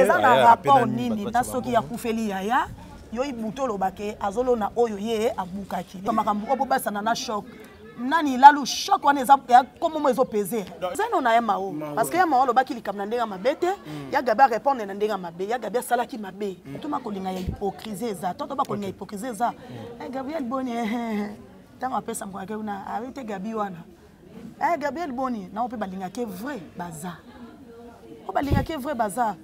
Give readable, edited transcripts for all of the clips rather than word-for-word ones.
Eza na rapport nini na soki akufeli yaya yo Ibutu olobake azolona oyo ye abukaki makambo oyo bobasana na choc nani lalu choc wana eza kombo mo ezopese zeno na ye mao parce que ya mao alobaki likambo na ndenge ya mabe te mm. Ya Gabi arépondre na ndenge ya mabe, ya Gabi asalaki mabe mm. Toma kolinga ya hypocrisie eza to toba kolinga hypocrisie eza mm. Eh, Gabriel boni eh, eh, eh. Ntango apesa mokake kuna ayi te Gabi wana eh, Gabriel boni nao mpe balingaki vrai baza oyo balingaki vrai baza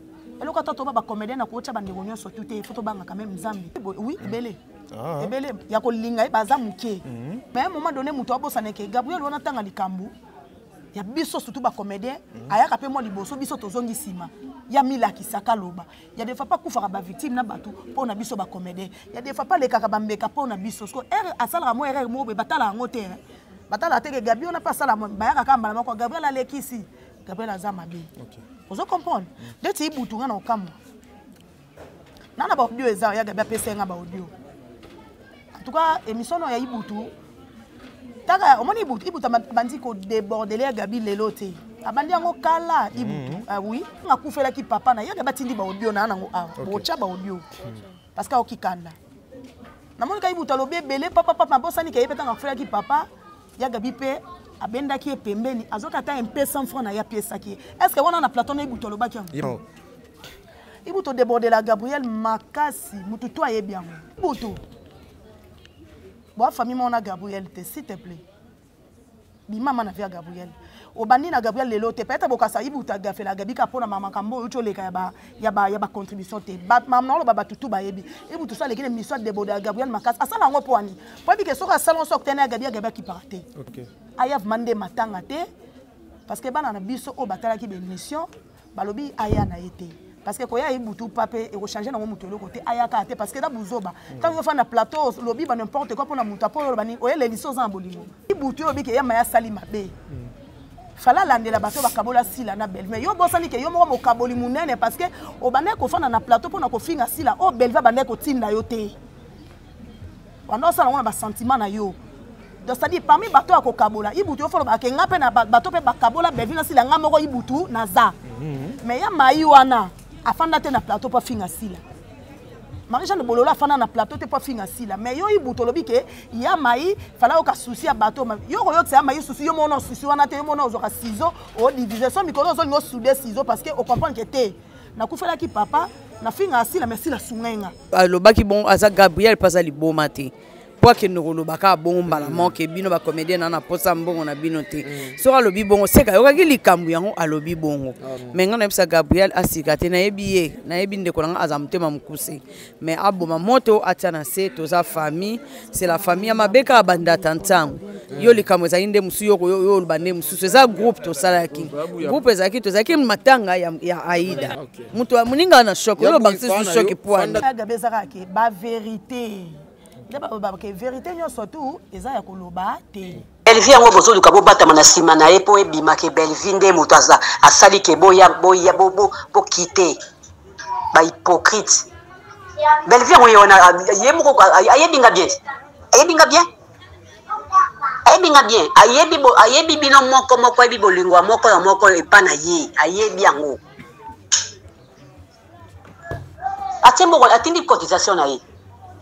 eloko ata toba bacomédien na kootya bandeko nyonso tu te, fo tobangaka meme Nzambe. Oui, ebele ah. Ebele ya kolinga ye baza moke mhm. Mais un moment donné moto abosana ke Gabriel wana ntanga likambo ya biso surtout bacomédien mhm. Ayaka mpe mwa liboso, biso tozongi nsima ya milakisaka aloba ya des fois pa akufaka bavictime na bato mpo na biso bacomédien, ya des fois pa alekaka bambeka mpo na biso. Siko ere asalaka mwa erreur moko boye, batala yango te, batala te ke Gabi wana mpe asala, bayaka kaka mbala moko Gabriel alekisi, Gabriel aza mabe. Ozo comprendre ndeti Ibutu nga na okamwa na na baaudio eza ya Gabi apesa nga baaudio. En tout cas émission no ya Ibutu taka omoni Ibutu, Ibutu abandi kodébordele ya Gabi lelo te, abandi yango kala Ibutu mm -hmm. Ah oui, akufelaki papa na ya Gabi, atindi baaudio na nango awa okay. Botya baaudio parce que aoki kanda namoni ka Ibutu alobi ebele papa papa, abosani ke ye mpe ntango akufelaki papa ya Gabi mpe abendaki ye pembeni, azwaki ata mpe 100 franc na ye apiesaki ye. Est ce que wana na plateau na Ibutu alobaki yango? Ibutu débordela Gabriel makasi, mutu to ayebi yango. Ibutu boa famille moko na Gabriel te, s'il te plaît bimama na vie ya Gabriel. Obandi na Gabriel lelo te, peut-être bokasa Ibutu agafela Gabi ka mpona makambo oyo oleka ya bacontribution te. Mama oloba bato tu bayebi Ibutu so aleki na émission adéborde ya Gabriel makasi, asala yango mpo ani po yebi ke soki asala ngo soki tene ya Gabi, ya Gabi akipaka te. Aya vraiment nde matanga te parce que bana na biso oyo batalaki baémission balobi aya na ye te parce que koya Ibutu pa mpe ekochange nango moto eloko te, ayaka te parce que eza buzoba. Ntango yo ofanda na plateau olobi ba n'importe quoi mpona moto apo oloba nini, oyelelisi oza na bolingo. Ibutu oyo obiki eyama ya asali mabe, fala alandela bato bakabola Sila na Belve, mais yo bosani ke yo moko mokaboli monene parce que obandaki kofanda na plateau mpona kofinga Sila oyo Belve abandaki kotinda yo te, banda osala yango na basentiment na yo. Donc c'est-à-dire parmi bato ya kokabola, Ibutu yo folo bake nga mpe na bato mpe bakabola Belvi na Sila, nga moko Ibutu naza mhm. Mais ya mai wana afanda te na plateau mpo afinga Sila. Marie Jeanne Bololo afanda na plateau te mpo afinga Sila, mais yo Ibutu olobi ke ya mai fala yoka susi ya bato, yo koyokisa ya mai susi, yo mona susi wana te, yo mona ozwaka ciseau odivise so mikolo ozolinga osude ciseau parce que ocomprendre ke te nakufelaki papa nafinga Sila, mais Sila sungai nga. Alobaki bongo aza Gabriel mpe aza liboma te mpo akende koloba kaka bongo mbala moko bino bacomédien na na posa mbongo na bino te mm. Soki alobi bongo seka ayokaki likambo yango alobi bongo ah, mais ngai nayebisa Gabriel asika te, nayebi ye, nayebi ndeko na ngai aza motema mokuse, mais aboma moto atia na se. Toza famille, c'est la famille ya mabe kaka bandata ntango yo likambo ezalaki nde mosusu yo oloba nde mosusu eza groupe tosalaki groupe ezalaki tozalaki matanga ya, ya Aida moto moninga na choc oyo obakisi su choc pwani. Gabi ezalaka ke bavérité nde balobaka vérité nyonso tu eza ya koloba te. Bellevue yango bozoluka bobatama na nsima na ye mpo ebima ke Bellevue nde moto asali ke boya boya bokite bahypocrite. Bellevue yango ye wana ye moko ayebi nga bien, ayebi nga bien, ayebi nga bien, ayebi ayebi bino moko moko, ayebi bolingo ya moko ya moko epa na ye, ayebi yango. Atie mbongo, atindi cotisation na ye,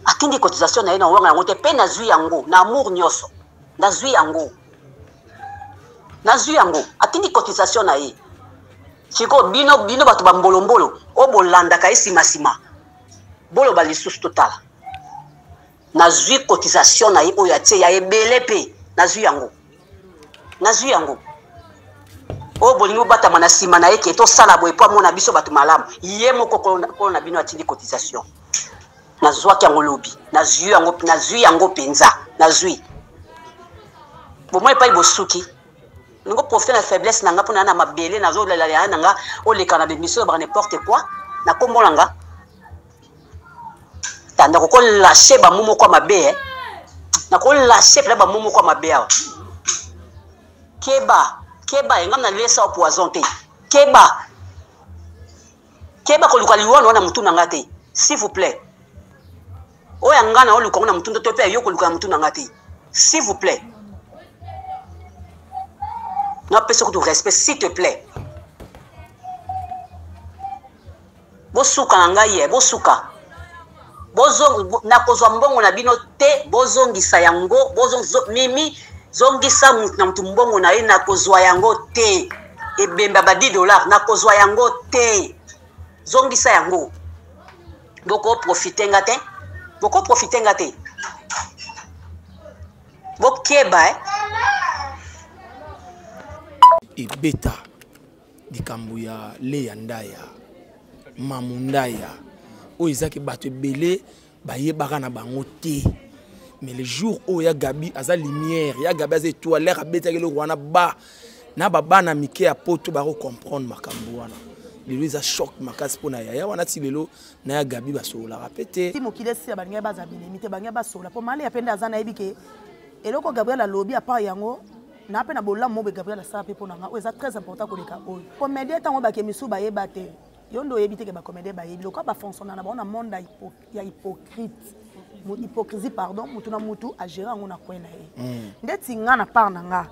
atindi cotisation na ye na wanga yango te mpe nazwi yango na amour nyonso, nazwi yango, nazwi yango. Atindi cotisation na ye. Sikoyo bino bino bato bambolombolo oyo bolandaka ye nsima nsima, boloba lisusu totala. Nazwi cotisation na ye oyo atie ya ebele mpe nazwi yango, nazwi yango. Oyo bolingi bobatama na nsima na ye ke tosala boye mpo amona biso bato malamu, ye moko kolo na bino atindi cotisation, nazwaki yango lobi, nazwi yango, nazwi yango mpenza, nazwi bomoi epai bosuki. Ningo profite na faiblesse na nga mpo na na mabele nazolela ya na nga oleka na bemission baka n'importe quoi na kombo na nga tanda kokolashe bamo moko ya mabe eh. Nakolashe mpena bamo moko ya mabe awa. Keba keba, engam na lesa o poison te. Keba keba, koluka liwa na mutu na nga te, s'il vous plaît. Oyo ya nga na oluka ngo na mutu to mpe yo koluka na mutu na nga te, s'il vous plaît. Napesa kutu respect, s'il te plaît. Bosuka na ngai ye, bosuka. Bozo nakozwa mbongo na bino te, bozongisa yango, bozo Mimi zongisa mutu na mutu mbongo na ye, nakozwa yango te. Ebemba ba 10 dollars, nakozwa yango te. Zongisa yango. Boko profiter nga te. Boko profiter nga te. Bokeba eh. Ebeta likambo ya Leya Ndaya, Mamu Ndaya, oyo ezaki bato ebele bayebaka na bango te. Mais le jour oyo ya Gabi aza lumière, ya Gabi aza étoile, abetaki eloko wana ba na babana mike ya poto bako comprendre makambo wana. Lelo eza choc makasi mpo na yaya wana ti lelo na ya Gabi basololaka pe te. Ti mokili esila balingaki baza binemi te, balingaki basola mpo Maleya mpe nde aza nayebi ke eloko Gabriel alobi apart yango na mpe na bolamu moko Gabriel asala mpe mpo na nga oyo eza très important koleka oyo. Comédien ntango bake misusu bayeba te, yo nde oyebi te ke bacomédien bayebi lokola bafonctionna na bango na monde ya hypocrite, hypocrisie pardon, mutu na mutu agere yango na coin na ye. Ndeti nga na part na nga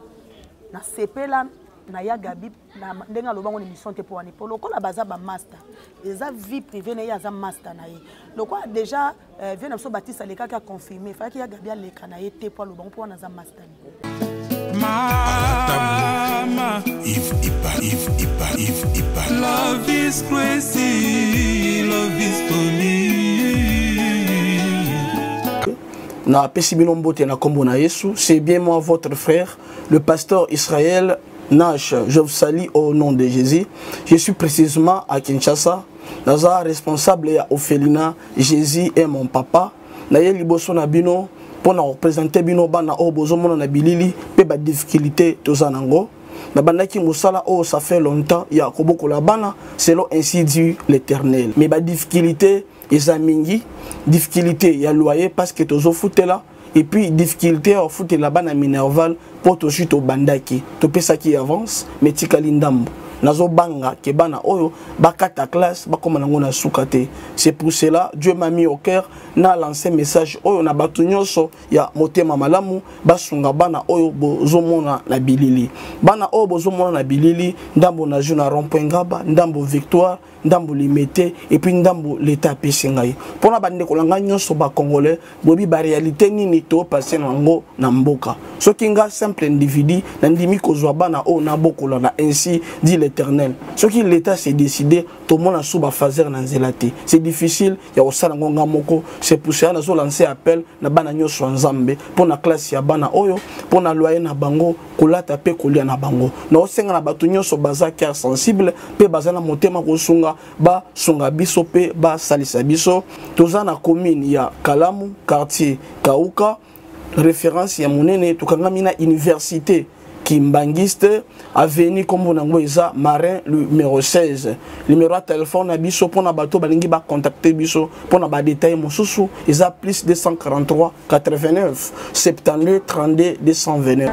nasepela na ya Gabi na ndenge aloba ngo na émission te mpo wani mpo lokola baza ba master eza vie privée na ye, aza master na ye lokola déjà vie na biso Baptiste alekaki aconfirme, efalaki ya Gabi aleka na ye te mpo aloba ngo mpo wana aza master. Mama, Yves Iba, Yves Iba, Yves Iba. Love is crazy, love is funny. Na pesi bino mbote na kombo na Yesu, c'est bien moi votre frère, le pasteur Israël Nash. Je vous salue au nom de Jésus. Je suis précisément à Kinshasa. Naza responsable ya orphelinat Jésus est mon papa. Na ye liboso na bino pour na représenter bino bana oyo bozomona na bilili pe ba difficulté toza nango. Na bandaki mosala oyo ça fait longtemps ya kobokola bana selon ainsi dit l'Éternel. Mais ba difficulté eza mingi, difficulté ya loyer parce que tozofutela, et puis difficulté ya kofutela bana Minerval po tozwi tobandaki topesaki avance mais tikali ndambo. Nazobanga ke bana oyo bakata classe bakoma nango na suka te. C'est pour cela Dieu m'a mis au cœur na lancer message oyo na bato nyonso ya motema malamu basunga bana oyo bozomona na bilili. Bana oyo bozomona na bilili, ndambo na jeu na rond-point Ngaba, ndambo Victoire, ndambo Limete, et puis ndambo l'État apesi ngai. Mpona bandeko na ngai nyonso ba Congolais, boyebi ba réalité nini to passer nango na mboka. Soki nga simple individu nandimi kozwa bana oyo nabokola na ainsi dit l'Éternel. Soki l'État s'est décidé, tomona sous ba phaser na nzela te. C'est difficile ya kosala ngo nga moko. C'est pour cela nazo lancer appel na bana nyonso ya Nzambe mpona classe ya bana oyo, mpona loyer na bango, kolata pe kolia na bango. Na osenga na bato nyonso baza cœur sensible pe baza na motema kosunga, basunga biso pe basalisa biso. Toza na commune ya Kalamu, quartier Kauka, référence ya monene, tokangami na université Kimbanguiste, avenue kombo nango eza Marin numéro 16. Numéro ya téléphone na biso pona bato balingi ba contacter biso pona ba détails mosusu eza plus 243 89 72 32 229.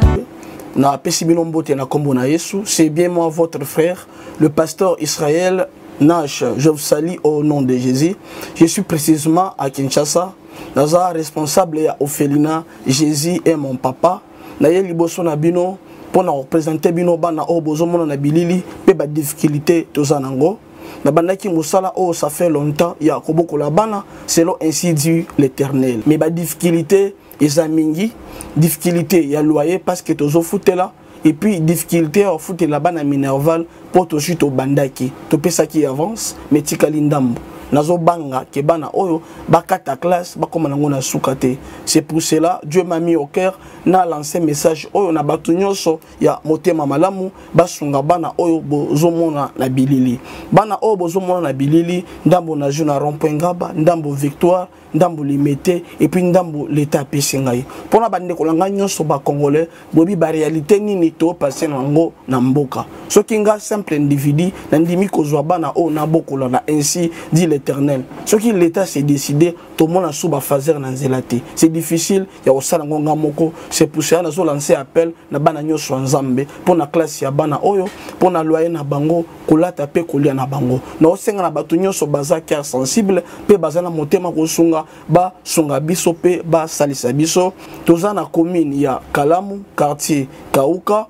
Na pesi bino mbote na kombo na Yesu, c'est bien moi votre frère, le pasteur Israël Nash. Je vous salue au nom de Jésus. Je suis précisément à Kinshasa. Naza responsable ya orphelinat Jésus est mon papa. Na ye liboso na bino pona représenter bino bana oyo bozomona na bilili pe ba difficulté toza nango. Na bandaki mosala oyo ça fait longtemps ya kobokola bana selon ainsi dit l'Éternel. Mais ba difficulté eza mingi, difficulté ya loyer parce que tozofutela, et puis difficulté ya kofutela bana Minerval po tozwi tobandaki topesaki avance mais tikali ndambo. Nazobanga ke bana oyo bakata classe bakoma nango na suka te. C'est pour cela Dieu m'a mis au cœur na lancer message oyo na bato nyonso ya motema malamu basunga bana oyo bozomona na bilili. Bana oyo bozomona na bilili, ndambo na jeu na rond-point Ngaba, ndambo Victoire, ndambo Limete, et puis ndambo l'État apesi ngai. Mpona bandeko na ngai nyonso ba Congolais, boyebi ba réalité nini to passer nango na mboka. Soki nga simple individu nandimi kozwa bana oyo nabokola na ainsi dit l'Éternel. Soki l'État s'est décidé, tomona sous ba phaser na nzela te. C'est difficile ya kosala ngo nga moko. C'est pour cela nazo lancer appel na bana nyonso ya Nzambe pona classe ya bana oyo, pona loyer na bango, kolata pe kolia na bango. Na osenga na bato nyonso baza cœur sensible pe baza na motema kosunga, basunga biso pe basalisa biso. Toza na commune ya Kalamu, quartier Kauka,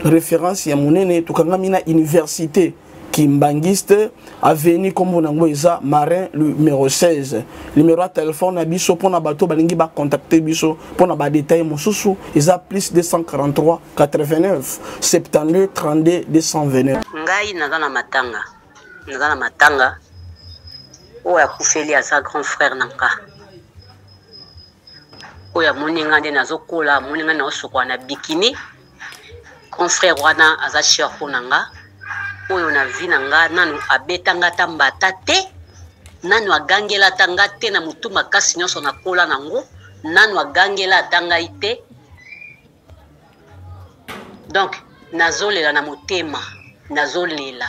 référence ya monene, tokangami na université Kimbanguiste avenue kombo nango eza Marin numéro 16. Numéro ya téléphone na biso pona bato balingi ba contacter biso pona ba détails mosusu eza plus 243 89 72 32 229. Ngai naza na matanga, naza na matanga oyo akufeli aza grand frère na nga oyo amoni nga nde nazokola, amoni nga naosokola na bikini. Grand frère wana aza cher mpo na nga, oyo na vie na nga nanu abeta nga ata mbata te, nanu agangela ata nga te na motu makasi nyonso nakola nango, nanu agangela ata ngai te. Donc nazolela na motema, nazolela,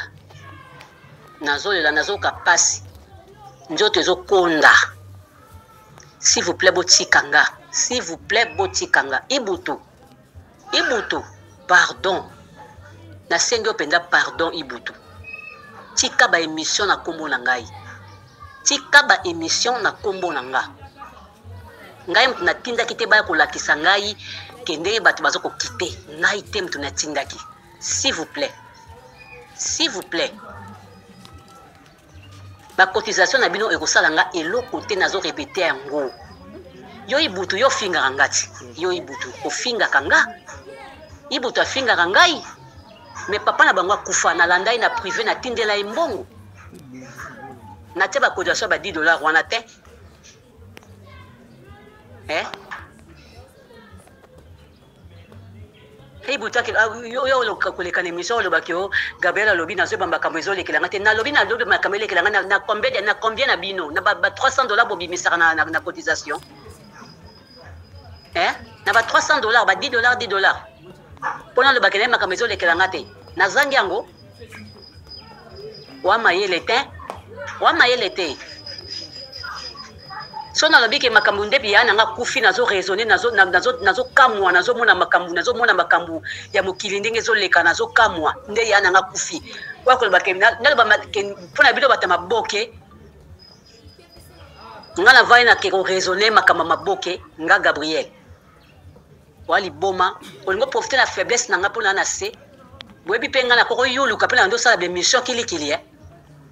nazolela, nazoka pasi, nzoto ezokonda. S'il vous plaît botika nga, s'il vous plaît botika nga. Ibutu, Ibutu, pardon, nasengi yo mpenza pardon Ibutu, tika ba emission na kombo na ngai, tika ba emission na kombo na nga. Ngai moto natindaki te baya kolakisa ngai ke ndenge bato baza kokite ngai te moto natindaki. S'il vous plaît, s'il vous plaît, ba cotisation na bino ekosala nga eloko te, nazo répéter yango. Yo Ibutu, yo ofingaka nga ti, yo Ibutu ofingaka nga, Ibutu afingaka ngai, mais papa na bango akufa, nalanda ye na privé, natindela ye mbongo, natia ba cotisation ba 10 dollars wana te. Eh? Hey, butaki ah, yo yo koleka na émission olobaki yo Gabriel alobi nazoyeba makambo ezolekela nga te, nalobi nalobi makambo elekela nga na combien na combien na bino na ba 300 dollars bobimisaka na, na, na cotisation eh? Na ba 300 dollars, ba 10 dollars, 10 dollars mpo nalobaki na ye makambo ezolekela nga te, nazangi yango. Wa mayele te, wa mayele te. So nalobi ke makambo nde biya na nga kufi, nazo raisonner, nazokamwa, nazomona makambo, nazomona makambo ya mokili ndenge ezoleka, nazokamwa nde ya na nga kufi. Oya koloba ke naloba ke mpo na bino bato ya maboke, nga navandi na ke koraisonner makambo ya maboke. Nga Gabriel wa liboma, olingo profiter na faiblesse na nga mpo na na se boyebi mpe nga nakoko yoluka mpe na ndosala bemission kilikili eh?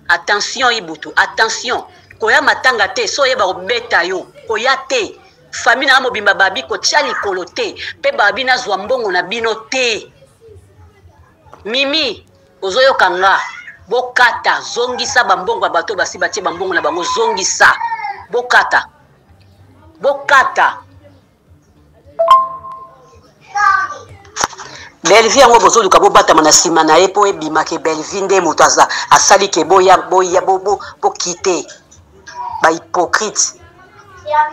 Attention Ibutu, attention, koya matanga te, so oyeba kobeta yo, koya te. Famille na mobimba babi kotia likolo te, mpe babi nazwa mbongo na bino te. Mimi, ozoyoka nga, bokata, zongisa bambongo ya bato basi batie bambongo na bango, zongisa, bokata, bokata. Bellevue yango bozoluka bobatama na nsima na ye mpo ebima ke Bellevue nde moto asali ke boya boya bokite ba hypocrite.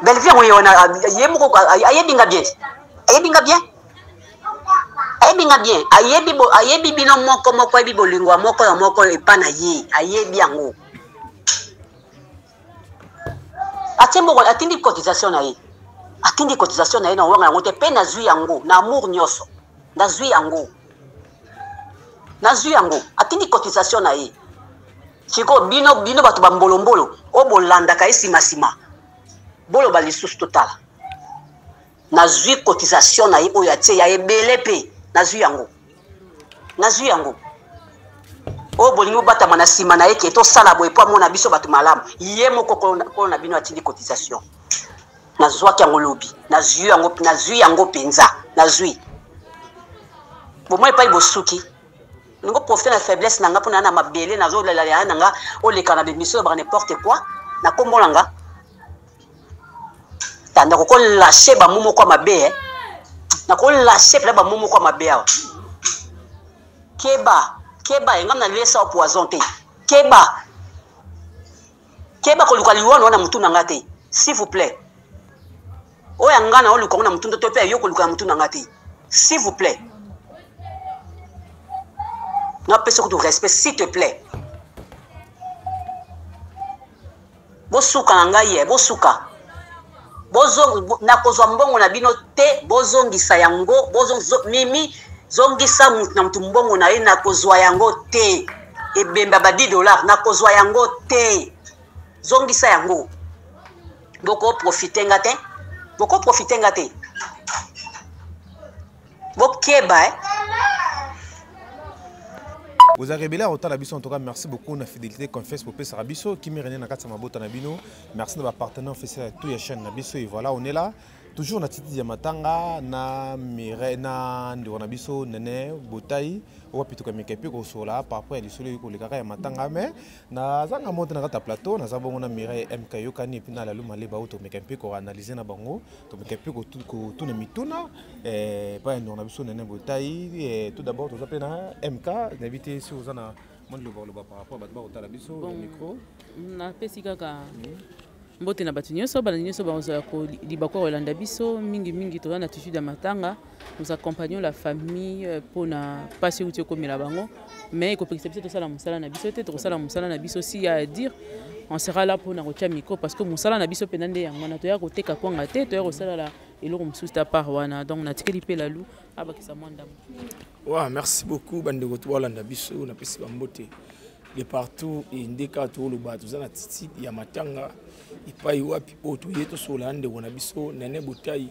Bellevue yango ye wana ye moko ayebi nga bien, ayebi nga bien, ayebi nga bien, ayebi ayebi bino moko moko, ayebi bolingo ya moko ya moko epa na ye, ayebi yango. Atie mbongo, atindi cotisation na ye, atindi cotisation na ye, na wanga yango te mpe nazwi yango na amour nyonso, nazwi yango, nazwi yango. Atindi cotisation na ye. Sikoyo bino, bino bato bambolombolo oyo bolandaka ye nsima nsima, boloba lisusu totala. Nazwi cotisation na ye oyo atie ya ebele mpe nazwi yango, nazwi yango. Oyo bolingi bobatama na nsima na ye ke tosala boye mpo amona biso bato malamu, ye moko kolo na bino atindi cotisation, nazwaki yango lobi, nazwi yango, nazwi yango mpenza, nazwi bomoi epai bosuki. Olingo profiter na faiblesse na nga mpo na na mabele, nazolela ya na nga, oleka na bemission olobaka n'importe quoi na kombo na nga. Tanda kokolashe bamo moko ya mabe eh. Nakolashe mpena bamo moko ya mabe awa. Keba, keba, engam na lesa o poison te. Keba, keba koluka liwa na mutu na nga te, s'il vous plaît. Oyo ya nga na oluka ngo na mutu to pe yo koluka na mutu na nga te, s'il vous plaît. Napesa kutu respect, s'il te plaît. Bosuka na ngai ye, bosuka. Nakozwa mbongo na bino te, bozongisa yango, Mimi, zongisa mutu na mutu mbongo na ye, nakozwa yango te. Ebemba ba 10 dollars, nakozwa yango te. Zongisa yango. Boko profiter nga te, boko profiter nga te. Bokeba eh. Bozalaka ebele ya kotala biso. En tout cas, merci beaucoup na fidélité, confiance bopesaka biso. Kimi rene na kati ya mabota na bino. Merci na bapartenaire officiel ya tout ya chaîne na biso. Et voilà, on est là toujours na titi ya matanga na Mireille, na ndeko na biso Nene Botai, wapi tokameka mpe kosola par rapport ya lisolo oyo kolekaka ya matanga. Mais nazanga moto na kati ya plateau, naza bongo na Mireille MK Yokani et puis na Lalu Maleba, oyo tomeka mpe koanalyse na bango, tomeka mpe kotuna mituna epai ya ndeko na biso Nene Botai. Tout d'abord, toza mpe na MK. Nayebi te si oza na mwa liloba koloba par rapport bato bakotala biso. Bon, micro. Napesi kaka mbote na bato nyonso, balandi nyonso bakozala libaku ya kolanda biso. Mingimingi toza na attitude ya matanga. Nous accompagnons la famille mpona mpasi euti ekomela bango, mais ekopekisa biso tosala mosala na biso te. Tokosala mosala na biso. Si ya à dire, on sera là mpona kotia micro, parce que mosala na biso mpenza nde yango wana. Toya koteka kwanga te, toya kosalala eloko mosusu te part wana. Donc natikeli mpe Lalu abakisa mwa ndambo. Ouais, merci beaucoup bandeko to balanda biso. Napesi bambote de partout. E nde kaka toloba, toza na titi ya matanga epai wapi oyo toye tosola na ndeko na biso Nene Botai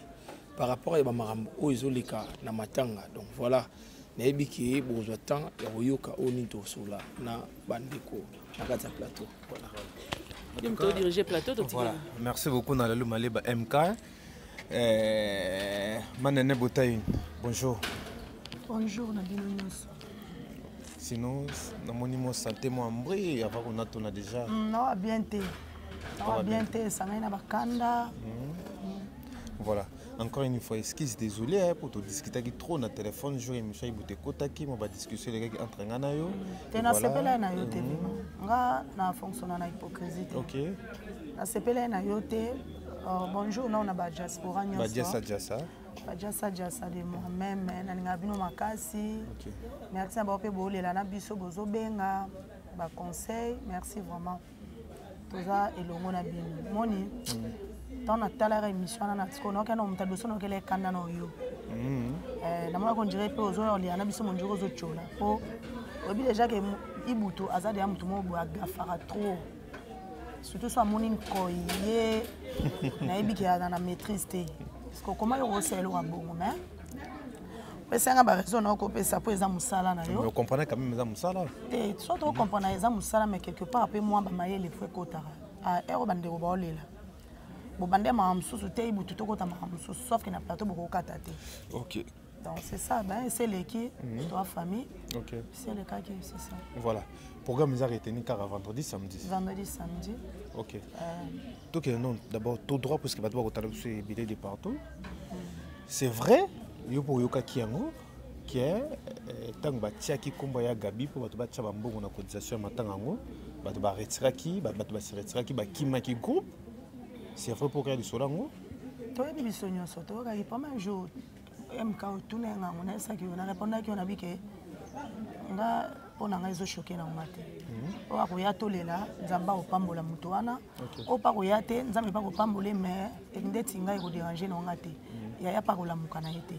par rapport ya bamakambo oyo ezoleka na matanga. Donc voilà, nayebi ke bokozwa temps ya koyoka oyo nini tokosola na bandeko na kati ya plateau. Voilà. Todirige plateau. Voilà. Merci beaucoup na Lalu Maleba MK. Manene Botai, bonjour. Bonjour na bino nyonso. Sinon, namoni mo santé mo ambri avant qu'on atona déjà. Nawa bien te, nawa bien te, esangai na bakanda. Voilà. Encore une fois, excuse, désolé hein, pour te discuter trop na téléphone jour émission ibute kotaki mo ba discussion les gars entre nga na yo. Te, nasepela na yo te. Nga na fonctionne na hypocrisie te. Nasepela na yo te. Bonjour nao na badiaspora. Ba diasa diasa. Badiasa diasa de moi-même, nalingaka bino makasi. Merci na bao mpe bolela na biso, bozobenga baconseil, merci vraiment, toza elongo na bino. Moni ntango natalaka émission wana na sikoyo, naokenda moto adoso, naokela ekanda na oyo. Namonaka on dirait mpe ozolia na biso, mondire ozotiola, mpo oyebi déjà ke Ibutu aza deya motu moko boye, agafaka trop, surtout so amoni nkoi ye, nayebi ke aza na maîtrise te, parce que okoma yo kosala eloko ya bongo, mais opesanga baraison na okopesa mpo eza mosala na yo. Mais comprendre quand même, eza mosala. Te, so tocomprendre eza mosala, mais quelque part mpe mwa bamayele fo ekotaka ero. Bandeko baolela, bobande makambo mosusu te, Ibutu, tokota makambo mosusu, sauf ke na plateau bokokata te. Donc c'est ça, ben eseleki toa famille. Eselekaki, c'est ça. Voilà. Programme eza retenu kaka vendredi, samedi. Vendredi, samedi. Ok. Tokende non d'abord tout droit, puisque bato bakotala biso ebele de partout. C'est vrai, yo mpo oyokaki yango ke ntango batiaki nkombo ya Gabi mpo bato batia bambongo na cotisation ya matanga yango, bato baretiraki, bato baseretiraki, bakimaki groupe. C'est vrai mpo okaya lisolo yango? Toyebi biso nyonso, toyokaki premier jour. MK, otuna ye ngango, nayesaki yo, narépondaki yo, nabi ke nga mpo na ngai ezochoquer na nga te. Oyo akoya tolela, Nzambe akopambola moto wana. Oyo mpa koya te, Nzambe mpa kopambola, mais ndeti ngai ekodéranger na nga te. Yaya mpa kolamuka na ye te.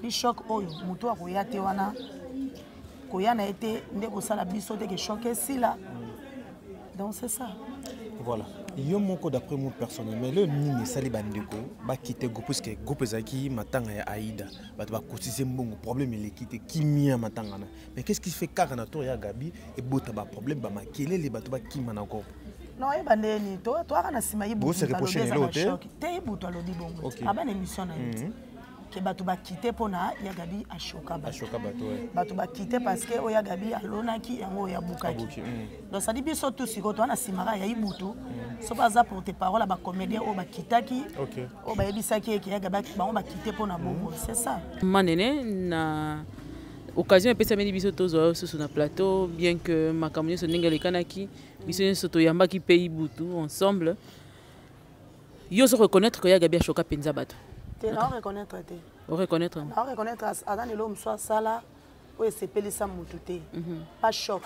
Bi choc oyo moto akoya te wana, koya na ye te nde kosala biso te ke choc esila. Donc c'est ça. Voilà, yo moko, d'après moi personnellement, lelo nini esali bandeko bakite groupe? Puisque groupe ezalaki matanga ya Aïda, bato bakotise mbongo, problème eleki te, kimia matanga na. Mais qu'est ce qui fait kaka na tour ya Gabi ebota baproblème, bamakelele, bato bakima na groupe? Non, oyeba ndeni toyaka na nsima. Bose reproche lelo te? Te, Ibutu alobi bongo, aba na émission na ye te ke bato bakite mpona ya Gabi ashoka bato. Ashoka bato, ouais. Bato bakite parce que oyo ya Gabi alonaki, yango oyo abukaki. Abuki. Donc sadi biso tu sikoyo toza na nsima kaka ya Ibutu, soki aza porte parole ya bacomédien oyo bakitaki, oyo bayebisaki eke ya Gabi, bango bakite mpona bongo, c'est ça. Manene, na occasion epesameli biso tozwa yo susu na plateau, bien que makambo nyonso ndenge elekanaki, biso nyonso toyambaki mpe Ibutu ensemble. Yo ozo reconnaître que ya Gabi ashoka mpenza bato? Te, na reconnaître te. Oreconnaître? Na reconnaître, aza lelo mosu asala oyo esepelisa motu te, pas choc.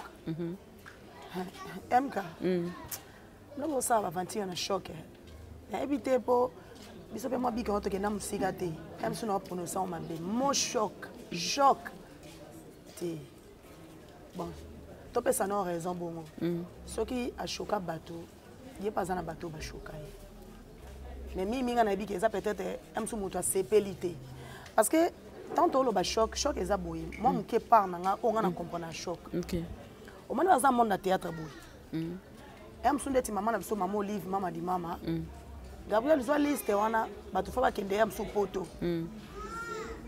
MK, ndongo osala baventure na choc, nayebi te, mpo biso mpe mwa bika oyo tokenda mosika te. Ya biso na baprononce yango mabe, mo choc, choc te. Bon, topesa no raison bongo. Soki ashoka bato, ye mpe aza na bato oyo bashoka ye, mais mingi mingi nayebi ke eza peut-être ya mosu moto asepeli te, parce que Tant toloba choc, choc eza boye. Mwa moke part na nga oyo nga na comprendre na choc. Omoni baza monde na théâtre boye. Ya mosusu ndeti mama na biso, mama Olive, mama di mama. Gabriel zwa liste wana, bato fo bakende ya mosusu poto.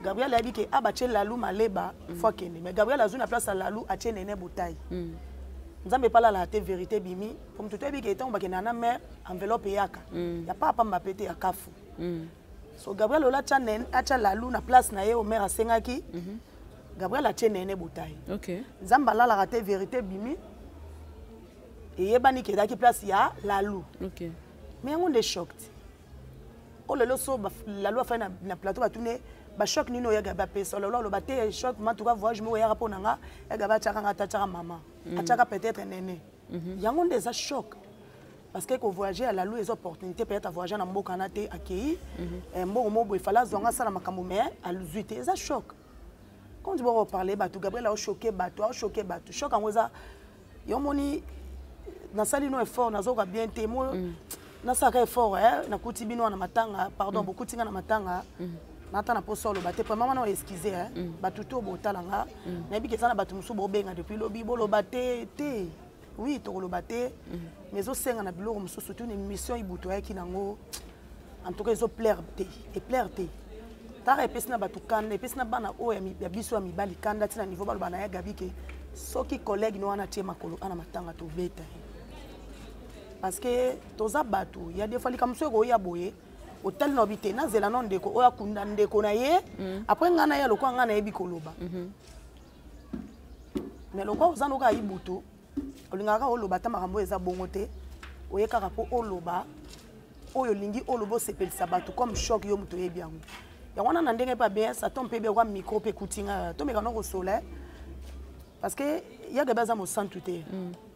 Gabriel ayebi ke a batie Lalu Maleba, fo akende, mais Gabriel azwi na place ya Lalu, atie Nene Botai. Nzambe epalalaka te, vérité bimi po moto toyebi ke ntango bakendaka na mare, enveloppe eyaka ya pa pamba pe te, ya kafu. So Gabriel ola atya Nene, atya Lalu na place na ye. Omer asengaki Gabriel atie Nene Botai. Nzambe alalaka te, vérité bimi, eyebani ke ezalaki place ya Lalu. Mais yango nde choc te. Oyo lelo so Lalu afai na plateau, batune bachoc nini oyo Yagabi apesa. Lelo aloba te choc matuka voyage moko eyaka mpo na nga, Yagabi atiaka nga ata atiaka mama, atiaka peut-être Nene. Yango nde eza choc, parce que kovoyage ya Lalu eza opportunité, peut-être avoyage na mboka na te, akei mbongo moko boye, efale azwanga asala makambo, mais azwi te, eza choc. Comme tu boko parler bato, Gabriel aochoke bato, aochoke bato. Choc yango eza yo moni nasali no effort, nazoka bien te mo nasalaka effort, nakuti bino wana matanga, pardon, bokuti nga na matanga, nata na posa oloba te. Premièrement na excuse bato to botala nga, nayebi ke eza na bato mosusu bobenga depuis lobi, boloba te te. Oui, tokoloba te, mais ezosenga na biloko mosusu, surtout une émission Ibutu ayaki nango. En tout cas ezoplaire te, eplaire te. Tara epesi na bato kanda, epesi na bana oyo ya biso ya mibali kanda, ntina niveau baloba na ya Gabi ke soki collègue no wana atie makolo ana matanga, tobeta ye, parce que toza bato ya des fois likambo mosusu ekoya boye, otali na obi te, nazela no ndeko oyo akunda ndeko na ye, après ngai na ye lokola ngai nayebi koloba. Mais lokola oza noka Ibutu, olingaka kaka oloba ata makambo oyo eza bongo te, oye kaka mpo oloba oyo olingi oloba, osepelisa bato comme choc. Yo moto oyebi yango, yango wana na ndenge mpe abe saton mpe bekwa micro mpe ekuti nga, tomeka no kosola, parce que ya Gabi aza mosantu te,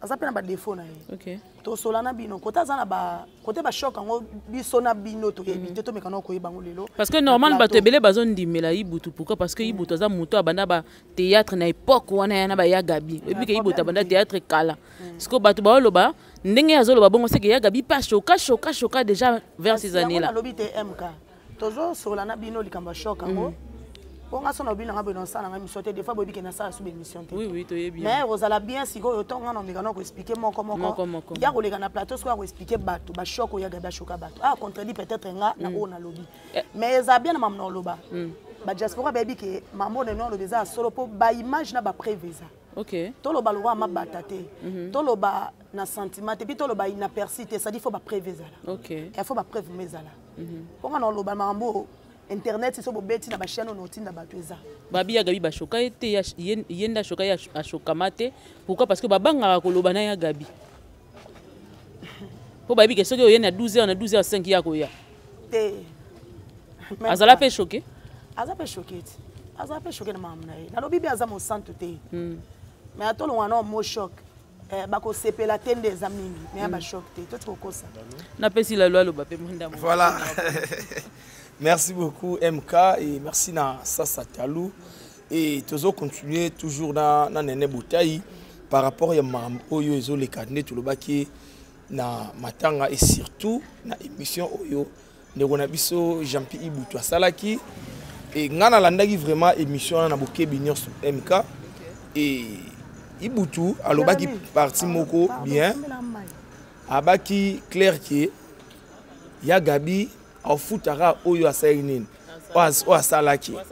aza mpe na badefo na ye. Tosola na bino kote aza na ba kote bachoc yango, biso na bino toyebi te, tomeka no koyeba yango lelo. Parce que normal bato ebele bazondimela Ibutu. Pourquoi? Parce que Ibutu aza moto abanda ba théâtre na époque wana ya na baya Gabi. Oyebi ke Ibutu abanda théâtre kala. Sikoyo bato baoloba ndenge azoloba bongo, seke ya Gabi pa choka choka choka déjà vers ces années là. Nalobi te, MK, tozosola na bino likambo ya choc yango, mpo nga so na obi nanga boye, nasala nanga émission te. Des fois boyebi ke nasala su baémission te. Oui, oui, toyebi. Mais kozala bien sikoyo, ntongo nga na omeka na koexpliquer moko moko. Moko. Ya koleka na plateau sikoyo, ya koexpliquer bato bachoc oyo ya Gabi ashoka bato, a contredit peut-être nga na oyo nalobi, mais eza bien na mamu na oloba. Badiaspora bayebi ke mambo nene oloba eza ya solo, mpo baimage na bapreuve eza. Toloba lokola mabata te, toloba na sentiment te, puis toloba inaperçu te, c'est-à-dire faut bapreuve ezala. Il faut bapreuve mo ezala, mpo nga na oloba makambo internet so bobeti na bachaîne oyo otinda bato eza. Babi ya Gabi bashoka ye te, ye nde ashoka ye, ashokama te. Pourquoi? Parce que babangaka koloba na ya Gabi, mpo bayebi ke soki oye na 12 heures, na 12 heures 5 ya koya. Te. Azala mpe choqué. Aza mpe choqué te, aza mpe choqué na makambo na ye. Nalobi mpe aza mosantu te, mais atolongwa na mo choc, bakosepela te nde eza mingi, mais ya bachoc te, toti kokosa. Napesi Lalo aloba mpe mwenda. Voilà, merci beaucoup MK et merci na Sasa Talou. Et toujours continuer toujours na Nene Botaï par rapport ya makambo oyo ezoleka nde tolobaki na matanga et surtout na émission oyo ndeko na biso Jean-Pi Ibutu asalaki. Et nga nalandaki vraiment émission wana na bokebi nyonso, MK, et Ibutu alobaki parti moko bien, abaki clair ke ya Gabi afutaka oyo asalaki nini, oyo asalaki, oyo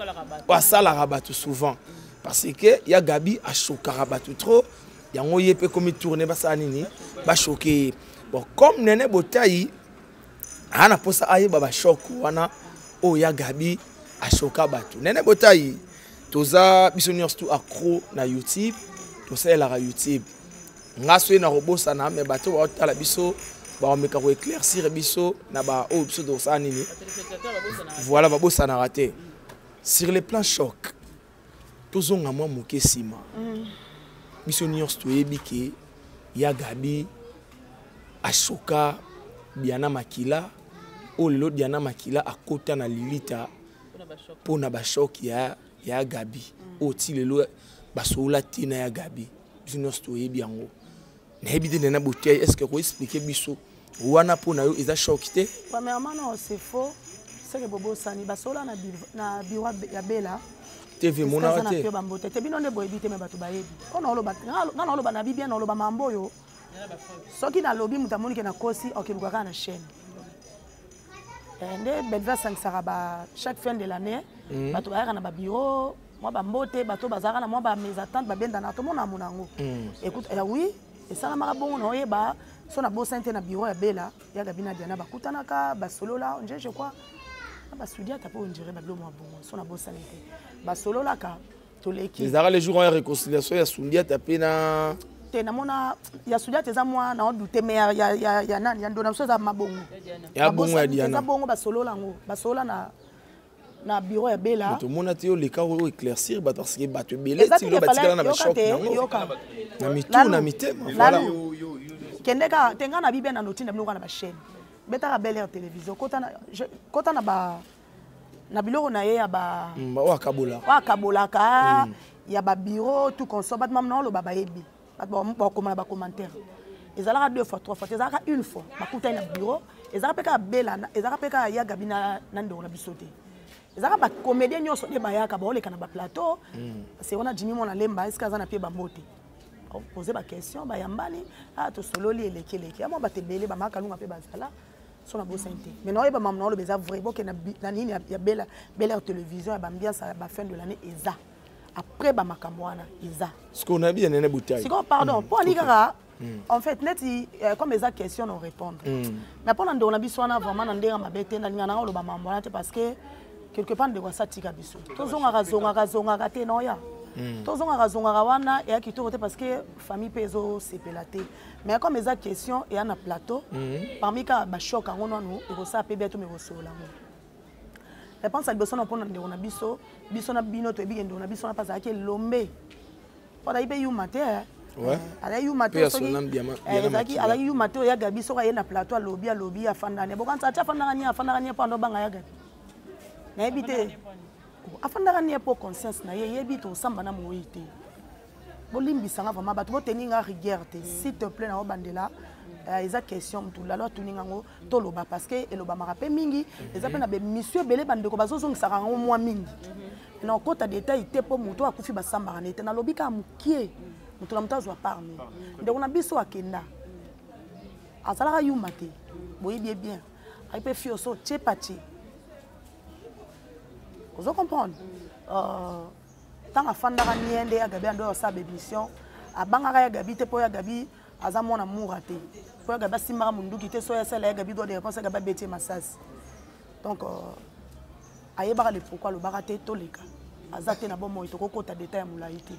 asalaka bato souvent, parce que ya Gabi ashokaka bato trop. Yango ye mpe komi tourne, basala nini, bashoke ye. Bon, comme Nene Botai aa na mposa ayeba bachoc wana oyo ya Gabi ashoka bato, Nene Botai, toza biso nyonso tu accro na YouTube, tosalelaka YouTube. Nga soki na kobosana, me bato baotala biso bakomeka koéclaircir biso na baoyo biso tokosala nini. Voilà, babosanaka te. Sur le plan choc, tozonga mwa moke nsima. Biso nyonso toyebi ke ya Gabi ashoka Diana Makila, oyo lelo Diana Makila akota na lilita mpo na bachoc ya Gabi, oyo ti lelo basolola te na ya Gabi. Biso nyonso toyebi yango. Nayebi te, Nena Botei, est ce que koexpliquer biso wana mpo na yo eza choc te? Premièrement, non, c'est faux. Seke bobosani basola na na bureau ya Bela. TV monaka te. Pio bambote te bino nde boyebi te me bato bayebi. Mpo na oloba nga na oloba na bi bien na oloba mambo oyo. Soki nalobi moto amoni ke nakosi okeluka kaka na chaîne. Eh, nde Bellevue asangisaka ba chaque fin de l'année mm. bato bayaka na babureau mwa bambote bato bazalaka na mwa ba mésentente babendana tomona mona yango mm. écoute eh, oui esalamaka bongo na oyeba so nabosani te na bureau ya Bella ya Gabi na Diana bakutanaka basolola nje je crois na basudiata mpo ondire babilo mwa bongo so nabosani te basololaka toleki ezalaka le jour ya réconciliation ya sundiata mpe na te namona ya sudiata eza mwa na odute me ya, ya, ya, ya nani ya ndona biso eza mabongo ya bongo ya Diana eza bongo basolola yango basolola na na bureau ya Bella. Tomona te oleka oyo éclaircir bato parce que bato ebele ti lelo batikala na bachoc nango na mitu na mitema voilà. Kende kaka te ngai na bibe na notinda bino kaka na bachaîne betaka bel air télévision kota na, kota na ba na biloko na ye ya ba mm, oyo akabola oyo akabolaka mm. ya ba bureau tout consort bato mamu na oloba bayebi bato bakoma na bacommentaire ezalaka deux fois trois fois te ezalaka une fois bakutani na bureau ezalaka mpe kaka bela ezalaka mpe kaka ya gabi na ndeko na biso te ezalaka bacomédien nyonso nde bayaka baoleka na baplateau mm. se wana jimi mwana lemba eske aza na pie bambote pose baquestion bayambani ah, tosololi eleki eleki ya mwa bato ebele bamakalunga mpe bazala so nabosani te mais naoyeba mamu naoloba eza vrai boke na nini ya bela bela télévision ya baambiance ya bafin de l'année eza après bamakambo wana eza sikoyo nayebi ya nene butayi sikoyo pardon mpo ani kaka mm. en fait neti euh, comme eza question na répondre mm. mais mpo na ndeko na biso wana vraiment na ndenge mabe te nalinga nanga oloba mambo wana te parce que quelque part ndeko asa tika biso tozongaka zongaka zongaka te noya mm. tozongaka zongaka wana eya kitoko te parce que famille mpe ezosepela te mais comme eza question eya na plateau mm. parmi kaka bachoc yango nanu ekosala mpe biato mekosolola yango réponse ya liboso na mpona ndeko na biso biso na bino toyebi ke ndeko na biso na mpe azalaki elombe mpo azalaki mpe yuma te eh. eh, azalaki yuma te soki eh, azalaki yuma te oyo ya gabi soki aye na plateau alobi alobi afandani bokanisa ati afandaka nie afandaka nie mpo andobanga ya gabi nayebi te afandaka nie mpo conscience na ye eyebi tosamba na moyi te bolimbisa nga vraiment bato boteni nga rigueur te s'il te plaît naobandela euh, eza question motu lalo atuni ngango toloba parce que elobamaka mpe mingi eza mpe na bemission ebele bandeko bazozongisaka yango mwa mingi na okota detail te mpo moto akufi basambaka na ye te nalobi kaka mokie moto na moto azwa part ne ndeko na biso akenda azalaka yuma te boyebi ye bien ayi mpe fioso tie patie ozo comprendre euh, ntango afandaka nie nde ya gabi ando asala baémission abangaka ya gabi te mpo ya gabi aza mwana mura te mpo ya gabi asimbaka monduki te so asala ya gabi droit de réponse ya gabi abeti ye masasi donc euh, ayebaka le pourquoi alobaka te toleka aza te na bomoi tokokota detail ya molai te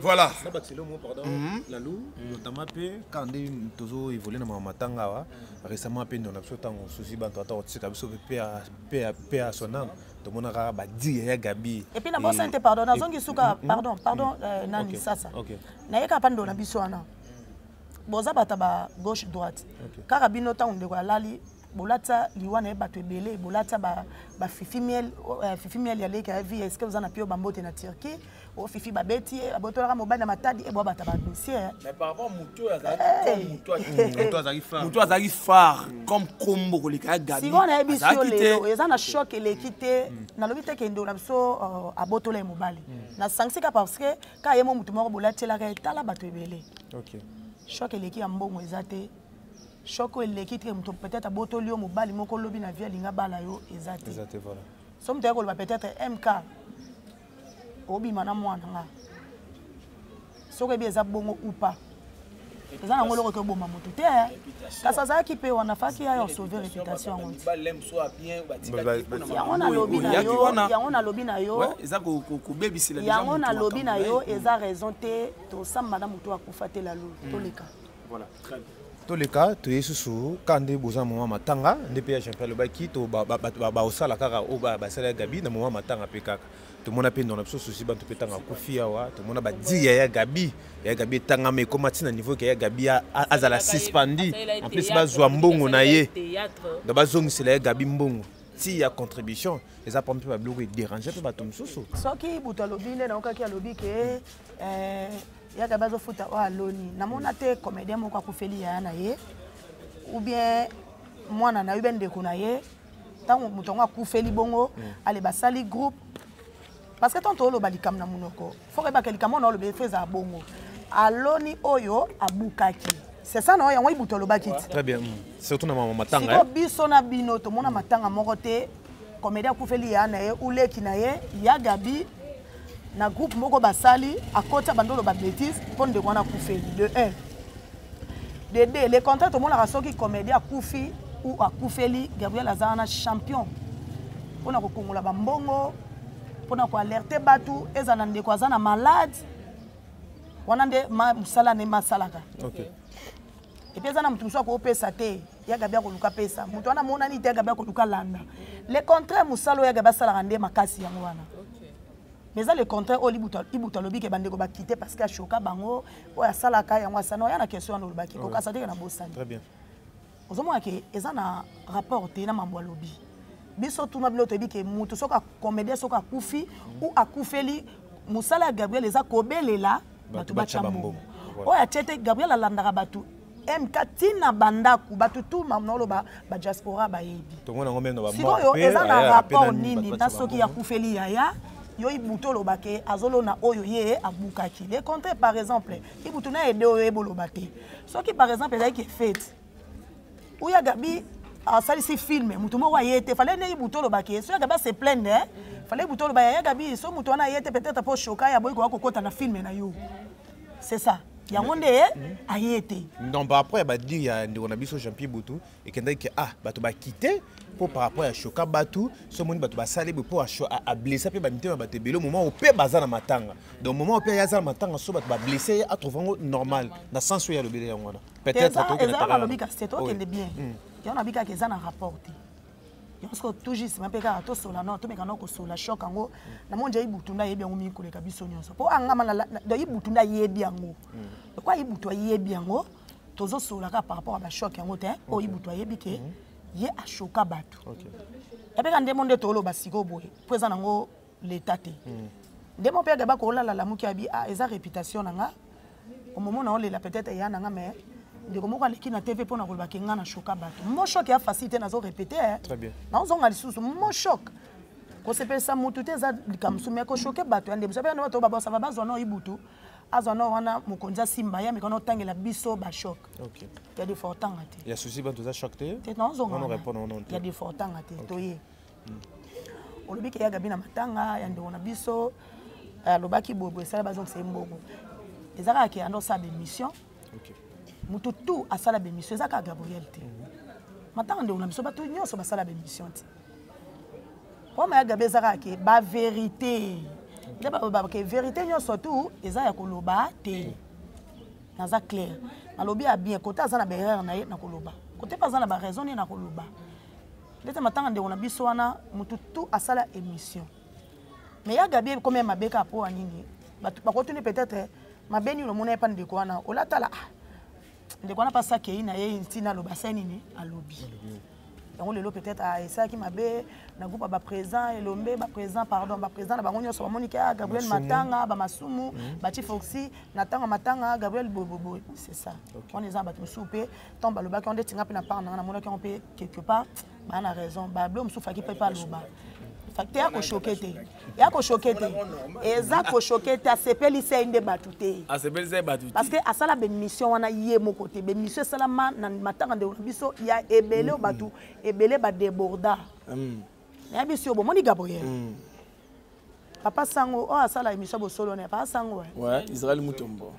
voilà nabakisela mo pardon mhm. lalu mhm. notamment mpe kaka nde tozo évolue na mama matanga awa récemment mpe ndona biso ntango susi banto ata kotika biso mpe ya son âme tomonaka badire ya gabi epuis nabosani te pardon nazongi suka mm, pardon pardon mm. euh, nani sasa nayekaka mpa ndona biso wana boza bato ba gauche droite kaka bino ntango ndeko alali bolatisa liwa na ye bato ebele bolatisa bafifi miel euh, fifi miel ya leki ya vie eske oza na pio bambote na turquie o fifi babeti ye abotolaka mobali na matadi ebwa bato badossier moto azalaki phare comme kombo koleka ya gabi sikoyo nayebi yo lelo eza na choc eleki te mm. nalobi te kende na biso euh, abotola ye mobali mm. nasangisi ka parce que ka ye mo motu moko bolatielaka ye tala bato ebele choc eleki ya mbongo eza te choc oyo eleki te moto peut-être abotoli yo mobali moko lobi na vie alinga bala yo eza te so moto aye koloba peut-être mk obima na mwana nga soki ebi eza bongo ou pas eza nango eloko ekoboma motu te kasi azalaki mpe wana faki ya osauve réputation yango yango nalobi na yo yango nalobi na yo yango nalobi na yo eza raison te tosamba na motu akufa te lalu hmm. toleka toleka toye susu kaka nde boza moma matanga nde mpe ya jean pierre alobaki to baosala kaka oyo basala ya gabi na moma matanga mpe kaka tomona mpe ndona biso susi bantu mpe ntango akufi awa tomona badiya ya gabi ya gabi etangama ekoma ntina niveau ke ya gabi azala suspendi en plus bazwa mbongo na ye donc bazongisela ya gabi mbongo ti ya contribution eza mpo mpe babiloko ederange mpe bato mosusu soki butu alobi nde naokaki alobi ke eh, ya gabi azofuta oyo aloni namona te comédien moko akufeli yaya na ye ou bien mwana na ye ou bien ndeko na ye Ntango moto yango akufeli bongo, ale basali groupe, parce que ntango tooloba likambo na monoko, fo koyebaka likambo wana oloba efo ezala bongo. Aloni oyo abukaki, c'est ça na yango Ibutu alobaki ti. Très bien, surtout na mama matanga. Sikoyo biso na bino tomona matanga moko te, comédien akufeli ya na ye uleki na ye ya Gabi na groupe moko basali, akoti abandi oloba bétise mpo ndeko wana akufeli. De 1, de 2, le contraire, tomonaka soki comédien akufi ou akufeli, Gabriel aza wana champion mpona kokongola bambongo, mpona koalerte bato. Eza na ndeko aza na malade wana nde mosala nde masalaka. Et puis eza na moto mosusu akopesa te, ya Gabi akoluka pesa moto wana amonani te, ya Gabi akoluka landa. Le contraire, mosala oyo ya Gabi asalaka nde makasi yango wana. Mais eza le contraire oyo Ibutu alobi ke bandeko bakite parce que ashoka bango. Oyo asalaka yango asana oya na question wana olobaki kokasa teke na bosani. Très bien. Ozomona ke eza na rapport te na mambo alobi. Biso tuna bino, toyebi ke motu soki comédien soki akufi ou akufeli, mosala ya Gabriel eza kobelela bato batya mbongo. Oyo atie te, Gabriel alandaka bato mk ntina bandako, bato tu naoloba badiaspora bayebi. Sikoyo eza na rapport nini na soki akufeli yaya yo? Ibutu olobake azolona oyo ye abukaki. Le contraire, par exemple, Ibutu na ede oyo eboloba te. Soki par exemple ezalaki fete oyo Gabi asalisi film, motu moko aye te, fallait nde Ibutu olobaki so ya Gabi ase plaindre. Fallait Ibutu oloba ya Gabi so motu wana aye te, peut-être mpo shoka ya boyi koya kokota na film na yo, c'est ça, yango nde aye te. Non, par rapport ya badire ya ndeko na biso Jean-Pierre Butu, ekendaki ke ah, bato bakite mpo par rapport ya shoka bato so omoni bato basali boye mpo ablessa mpe bamitema bato ebele. Moment oyo mpe baza na matanga, donc moment oyo mpe aza na matanga, so bato bablesse ye, atrouve yango normal na sens oyo alobeli yango wana. Peut-être eza nalobi kasi te, tokende bien. Yango nabi kaka eza na rapport te. Yango siko tout juste mpe kaka tosola no, tomeka no kosola choc yango. Namoni nja Ibutu nde ayebi yango mingi koleka biso nyonso, mpo angama do Ibutu nde ayebi yango. Lokwa Ibutu ayebi yango, tozosola kaka par rapport ya bachoc yango te. Oyo Ibutu ayebi ke ye ashoka bato epeka ndemo nde toloba sikoyo boye, mpo eza nango leta te. Ndemo mpe agaba kolala lamuki abi ah, eza réputation na nga omomo na olela peut-être eya na nga. Mais ndeko moko aleki na TV mpo na koloba ke nga na shoka bato. Mo choc ya facile te, nazo répété, naozonga lisusu. Mo choc kosepelisa mutu te, eza likambo mosusu, mais koshoke bato ya ndemso mpe bato babosava bazwa no Ibutu azwa no wana mokonzi asimba ye ameka otangela biso bachoc ya defo otanga te. Ya souci, bato eza choc te. Te, nazonga ya defo otanga te. Toye olobi ke ya Gabi na matanga ya ndeko na biso alobaki boye boye, esala bazongisa ye mbongo. Eza kaka ke ando osala bémission, motu tu asala bémission, eza kaka Gabriel te. Matanga ndeko na biso, bato nyonso basala bémission te. Poma ya Gabi eza kaka ke bavérité nde balobaka ke vérité nyonso tu eza ya koloba te. Naza clair, nalobi ya bien kote aza na baerreur na ye na koloba, kote mpe aza na baraison nde na koloba. Ndete matanga ndeko na biso wana, motu tu asala émission, mais ya Gabi ekomi ya mabe kaka mpo ya nini? Bato bakotuni peut-être mabe nini omona ye mpa ndeko wana olatala. Ah, ndeko wana mpasi akei na ye ntina aloba asali nini, alobi yango lelo peut-être esalaki mabe na groupe ya baprésident elombe, baprésident, pardon, baprésident na bango nyonso bamoni ke ah, Gabriel matanga bamasumu bati foxi na ntango matanga Gabriel boyeboye, c'est ça. Wana eza na bato mosusu mpe ntango balobaki yango nde tinga mpe na part nanga, namonaki yango mpe quelque part baa na raison. Bablo mosusu faki mpe aloba te, ya koshoke te, ya koshoke te, eza koshoke te. Asepelisa ye nde bato te parce que asala bémission wana ye moko te. Bémission esalama na matanga ndeko na biso ya ebele oyo bato ebele badéborda. Nayebi si oyo bomoni Gabriel, papa sango oyo asala émission bosolo na papa sango. Ouais, Israël Mutombo.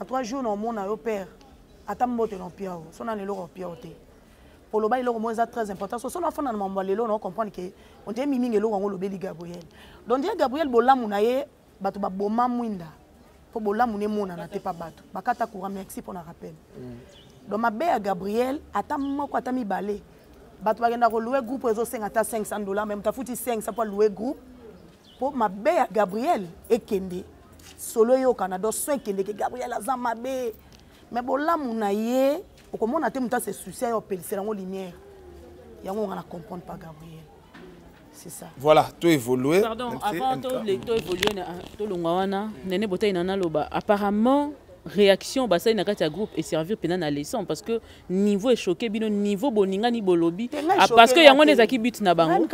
En 3 jours na omona yo père, ata mbote na opia o so nani eloko opia o te. Koloba eloko moko eza très important. So sono afanda na mambo ya lelo na ocomprendre ke on dirait mingi eloko yango olobeli Gabriel. Donc dirait Gabriel bolamu na ye, bato baboma mwinda mpo bolamu ne emonana te pa bato bakata courant. Merci mpo na rappel. Donc mabe ya Gabriel ata moko ata mibale, bato bakenda kolouer groupe oyo ezosenga ata 500 $, mais moto afuti 500 mpo alouer groupe mpo mabe ya Gabriel ekende solo eyokana. Donc so ekendeke Gabriel aza mabe, mais bolamu na ye okomona te. Moto ase souci aye opelisela yango lumière yango, nga na comprendre pas Gabriel, c'est ça. Voilà, to évoluer. Pardon, avant to évoluer, tolongwa wana, nene botai na naloba apparemment. Réaction basali na kati ya groupe eservir mpena na leçon, parce que niveau echoquer bino, niveau boningani, bolobi. Ah, parce que yango nde ezalaki but na bango.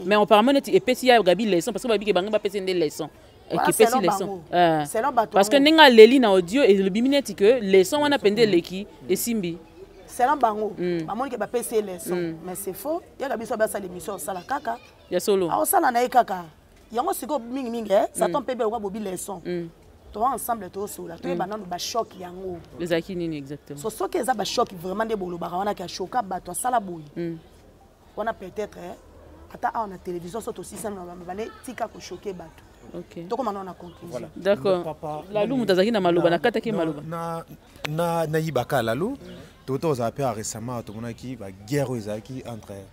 Mais apparemment neti epesi ya Gabi leçon, parce que babiki bango bapesi nde leçon, ekepesi leçon, parce que ndenge aleli na audio, elobimi neti ke leçon wana mpenza eleki, esimbi. Selon bango, bamoni ke bapesi ye leçon, mais c'est faux. Yaka biso basala émission, osala kaka. Ya solo. Aosala na ye kaka yango. Sikoyo mingimingi Satan mpe beloka bobi leçon. Toa ensemble, tosola, toyeba nano bachoc yango. Ezalaki nini exactement? So soki eza bachoc vraiment nde bolobaka wana ke achoka bato, asala boye wana, peut-être ata awa na télévision so tosisani na bane, tika kochoquer bato. Tokoma nano na conclusion. D'accord. Lalu, moto azalaki na maloba, nakataki maloba. Nayibaka Lalu, toto ozala mpe récemment tomonaki baguerre oyo ezalaki entre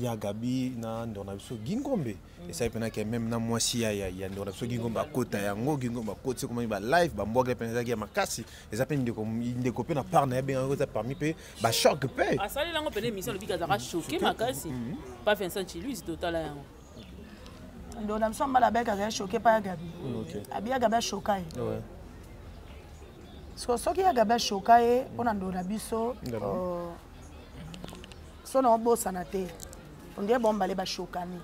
ya Gabi na ndeko na biso Gingombe. Esali mpenaki même na mwasi ya ndeko na biso Gingombe akota yango. Gingombe akoti, komani balive bambwaki mpena, ezalaki ya makasi. Eza mpe ndeko mpe na part na ye abengaki, eza parmi mpe bachoc mpe. Asaleli yango mpena émission, alobiki azalaka choqué makasi pa Vincent Chiluisi. Totala yango. Ndeko na biso mbala abeki azali choqué pa ya Gabi. Abi ya Gabi ashoka ye. So soki ya Gabi ashoka ye mpona ndeko na biso, so na obosana te, ondie bombale bashokani,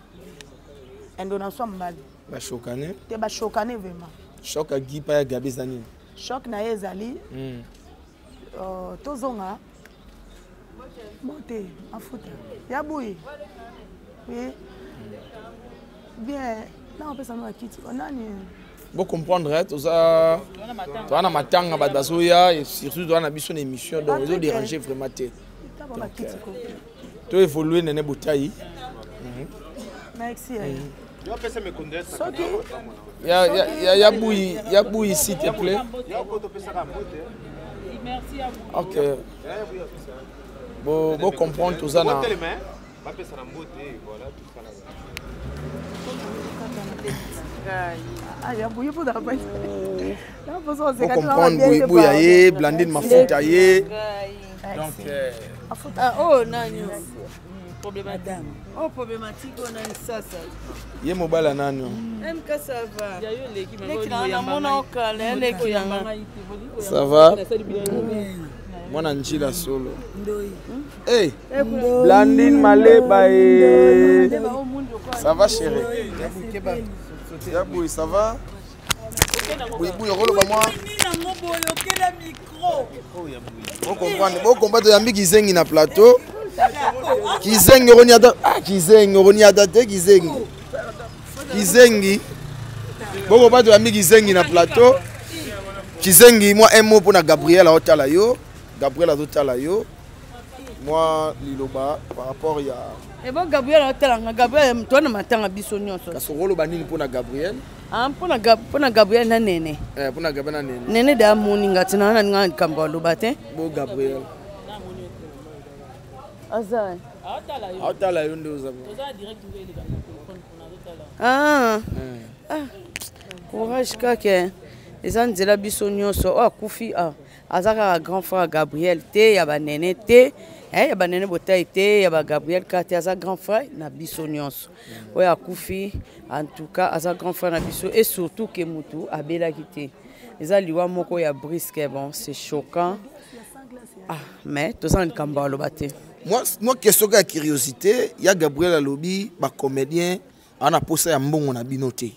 endo na so mbali. Bashokane. Te, bashokane vraiment. Choc agi pa ya Gabi eza nini? Choc na ye ezali, tozonga bote mafuta ya buyi. Oui, bien, na opesa no bakiti nani. Bocomprendre, toza toza na matanga, bato bazoya, et surtout toza na biso na émission, donc ezodéranger vraiment te. To évolue, nene botai. Merci. Soki ya buyi, ya buyi, s'il te plaît. Ok, bo bo comprendre, toza na bapesa na mbote, voilà, tout ça. Ya buyi mpona Bocomprendre, buyibuya ye Blandine mafuta ye, donc Oyo nani oyo problématique oyo nani sasa? Ye mobala nani? MK, ça va? Leki nanga, namona okala, leki nanga. Ça va, mwana njila solo. Hey, Blandine Maleba e. Ça va, chérie? Ya boui, ça va? Oui, oui, okoloba mwa. Bocomprendre, bocomprendre, toyambi kizengi na plateau. Kizengi okoni ata, ah, kizengi okoni ata te, kizengi. Kizengi. Bocomprendre, toyambi kizengi na plateau. Kizengi, mwa un mot mpona Gabriel aotala yo. Gabriel azotala yo. Mwa liloba par rapport ya Ebo Gabriel aotalanga, Gabriel toa na matanga biso nyonso. Kasi okoloba nini mpona Gabriel? Ah, mpona Gabriel na Nene. Mpona Gabriel na Nene. Nene de amoninga ntina wana ninga likambo aloba te. Bo Gabriel aza aotala yo nde oza. Ah. Ah. Courage kaka, eza nzela biso nyonso. Oyo akufi, ah, aza kaka grand frère Gabriel te, ya banene te, ya banene botai te, ya bagabriel kaka te, aza grand frère na biso nyonso. Oyo akufi, en tout cas aza grand frère na biso, et surtout ke mutu abelaki te, eza liwa moko ya brusque. Bon, c'est choquant, ah, mais toza na likambo aloba te. Moi, question ya curiosité, ya Gabriel alobi bacomédien ana posa ya mbongo na bino te.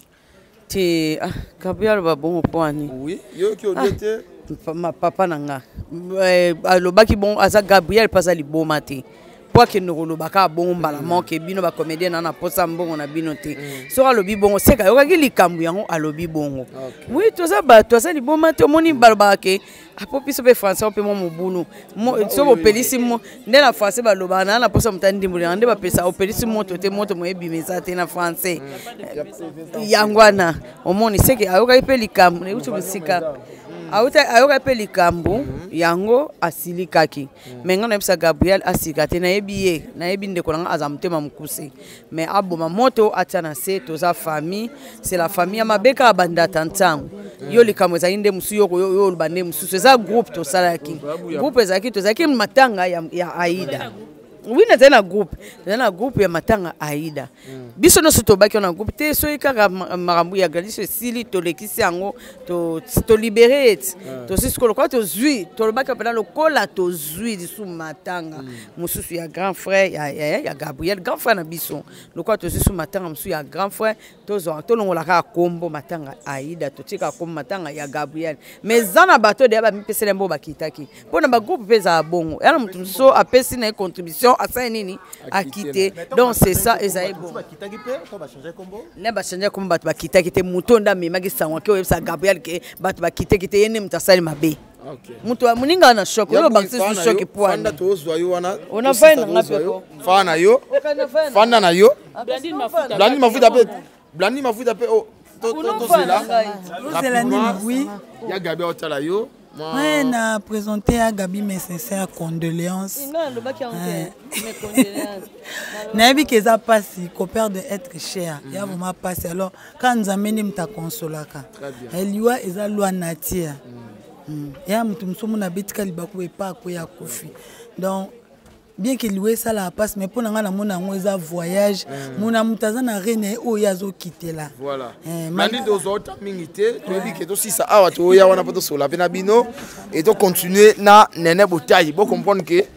Te, ah, Gabriel aloba bongo mpo ani? Oui, yoki odie te. Papa na nga alobaki bongo, aza Gabriel mpe aza liboma te mpo akende koloba kaka bongo mbala moko bino bacomédien na posa mbongo na bino te. Soki alobi bongo, seka ayokaki likambo yango, alobi bongo. Oui, toza bato, aza liboma te. Omoni, balobaka ke apo biso mpe français mpe mwa mobulu. Soki opelisi mo nde na français balobaka na posa moto andimboli nde bapesa, opelisi moto te, moto moyebima eza te na français. Yango wana omoni seke ayokaki mpe likambo euti mosika, ayokaki mpe likambo yango, asilikaki. Mais ngai nayebisa Gabriel asilika te, nayebi ye, nayebi ndeko na ngai, aza motema mokuse, mais aboma moto atia na se. Toza famille, c'est la famille ya mabe kaka bandata ntango yo likambo ezalaki nde mosusu, yo oloba nde mosusu. Eza groupe, tosalaki groupe, ezalaki, tozalaki matanga ya Aida. Oui, nazali na groupe, nazali na groupe ya matanga Aida. Biso nyonso tobaki wana groupe te. Soki kaka makambo ya Gladys esili, tolekisi yango, tolibere ete tozwi sikoyo lokola tozwi, tolobaki mpena lokola tozwi lisusu matanga mosusu ya grand frère ya Gabriel, grand frère na biso. Lokola tozwi su matanga mosusu ya grand frère, tozwa, tolongola kaka kombo matanga Aida, totika kombo matanga ya Gabriel. Mais eza na bato deya bamipeseli mbo bakitaki mpo na bagroupe mpe ezala bongo. Yana moto mosusu apesi na ye contribution, asali nini, akite. Donc c'est ça, ezali bongo. Bakitaki mpe to bachange kombo? Ne bachange kombo, bato bakitaki te. Moto nde amemaki sango ake oyebisa Gabriel ke bato bakitaki te, ye nde moto asali mabe. Moto moninga na choc oyo bakisi su choc. Pwani tozwa yo wana. Ona fai na nga mpe ko. Fanda na yo, fanda na yo. Blandi Mafuta mpe, Blandi Mafuta mpe tozela. Ozela nini? Oui. Ya Gabi aotala yo. Ouais, na présenté à Gabi mes sincères condoléances. Nayebi ke eza mpasi koperdre être cher, ya vraiment mpasi. Alors ka Nzambe nde moto akonsolaka. Liwa eza loi nature. Ya moto mosusu mona abetika libaku epa akweya, akufi. Donc bien ke liwa esalaka mpasi, mais mpo na ngai namona yango eza voyage. Mona moto aza na rene oyo azokitela. Voilà, nandi tozwa ota mingi te. Toyebi ke tosisa awa, toya wana mpo tosola mpe na bino e tocontinue na Nene Botai. Bocomprendre ke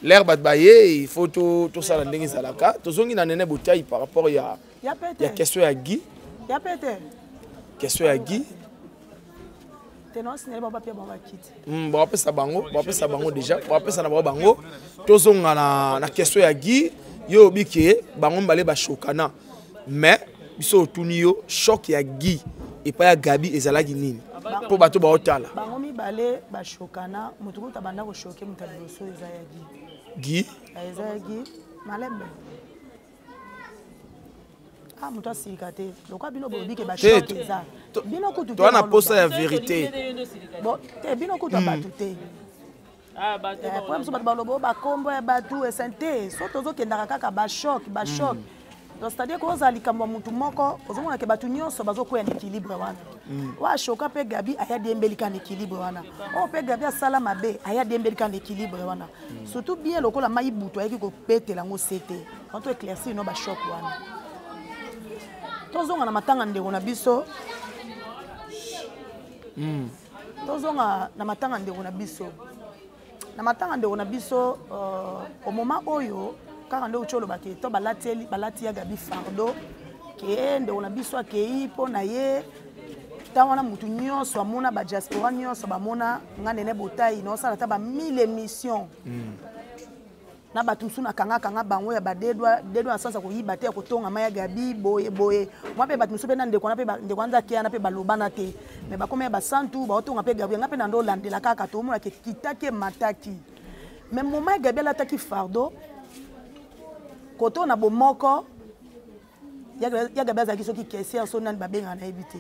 l'air bato baye, il faut tosala ndenge ezalaka. Tozongi na Nene Botai par rapport ya question ya Guy. Ya pete. Question ya Guy. Bapesa bango, bapesa bango déjà, bapesa na bango bango. Tozonga na question ya Guy. Yo obi ke bango mibale bashokana, mais biso otuni yo, choc ya Guy epai ya Gabi ezalaki nini? Mpo bato baotala. Bango mibale bashokana. Moto kuta banda kochoquer moto ya liboso eza ya Guy. Guy. Eza ya Guy malembe. Ah, moto asilika te lokwa bino bolobi ke bachoc eza bino kutu. Toa na posa ya vérité. Bon te, bino kutu ya bato te. Po biso bato baloba oyo bakombo ya bato esen te. So tozokendaka kaka bachoc, bachoc. Donc c'est-à-dire kozala likambo ya motu moko, ozomona ke bato nyonso bazokwea na équilibre wana. Oyo ashoka mpe Gabi aya diembeli kaka na équilibre wana. Oyo mpe Gabi asala mabe aya diembeli kaka na équilibre wana. Surtout bien lokola mai butu ayaki kobetela yango se te to éclaircir no bachoc wana. Tozonga na matanga ndeko na biso, tozonga na matanga ndeko na biso, na matanga ndeko na biso. Au moment oyo kaka nde uti olobaki to balati ya Gabi fardeau ke ndeko na biso akei mpo na ye. Ntango wana motu nyonso amona, badiaspora nyonso bamona nga Nene Botai naosala ata ba 1000 émission na bato mosusu, nakangakanga bango ya badedwa dedwa na sansa koyiba te, ya kotongama ya Gabi boye boye. Mwa mpe bato mosusu mpe na ndeko wana mpe ndeko wana akeya na mpe balobana te, mais bakoma ya basantu baotonga mpe Gabi. Nga mpe na ndo olandela kaka, tomonaka ekitaki emataki. Mais moment ya Gabi alataki fardeau koto na bomoko ya Gabi, azalaki soki caissière so nani babengaka, nayebi te.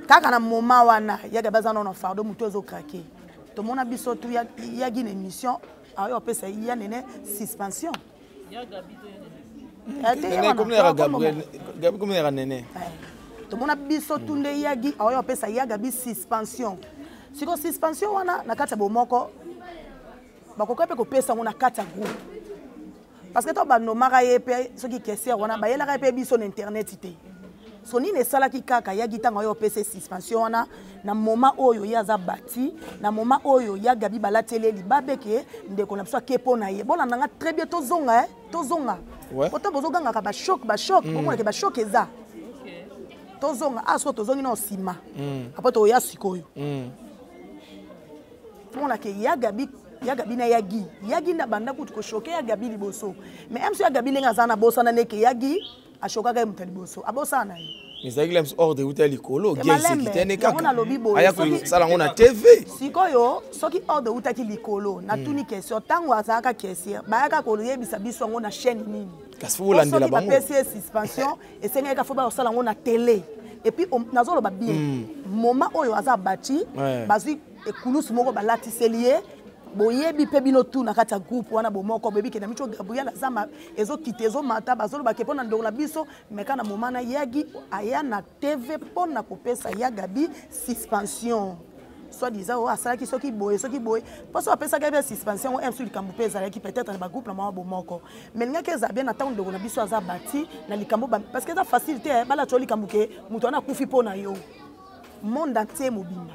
Kaka na moment wana ya Gabi aza nano na fardeau, motu ezocraquer. Tomona biso tu yaki na émission ayo apesa ya Nene suspension. Gabi komi Nene. Tomona biso tu nde yagi aoyo apesa ya Gabi suspension. Sikoyo suspension wana na kati ya bomoko, bakoki mpe kopesa yango na kati ya groupe, parce que to banomaka ye mpe soki caissière wana, bayelaka ye mpe biso na internet te. So nini esalaki kaka yaki ntango oyo opesa suspension wana na moment oyo ye aza bati, na moment oyo ya Gabi balateli libabe ke ndeko na biso ake mpo na ye. Bolanda nga très bien, tozonga, tozonga poto bozogangaka bachoc, bachoc, bomonake bachoc eza. Tozonga a soki tozongi na nsima apo toya sikoyo tomonake ya Gabi, ya Gabi na ya Gi. Ya Gi nde abanda kutu kochoquer ya Gabi liboso, mais mso ya Gabi ndenge aza na bosana ndeke ya Gi ashokaka ye moto ya liboso, abosana na ye. Ezalaki la ordre euta likolo. Te, malembe. Tene Yango kaka nalobi boye, aya kosala yango na TV. Sikoyo soki ordre eutaki likolo, natuni question: ntango azalaka caissière, bayaka koyebisa biso yango na chaîne nini? Kasi fo bolandela Soki bango. bapesi ye suspension, esengaki ka fo bakosala yango na télé. Et puis nazoloba bien, moment oyo aza bati, bazwi ekulusu moko balatiseli ye. Boyebi mpe bino tu na kati ya groupe wana bomoko, boyebi ke na miso Gabriel aza ezokita ezomata, bazolobake mpo na ndeko na biso. Mais kaka na moment na yagi aya na TV mpo na kopesa ya Gabi suspension. Soit disant oyo asalaki soki boye soki boye, mpo so apesaki mpe suspension yango, msu likambo mpe ezalaki peut-être na bagroupe na mwa bomoko, mais lingaki ezala bien na ntango ndeko na biso aza bati na likambo, parce que eza facile te balati yo likambo ke moto wana akufi mpo na yo, monde entier mobimba.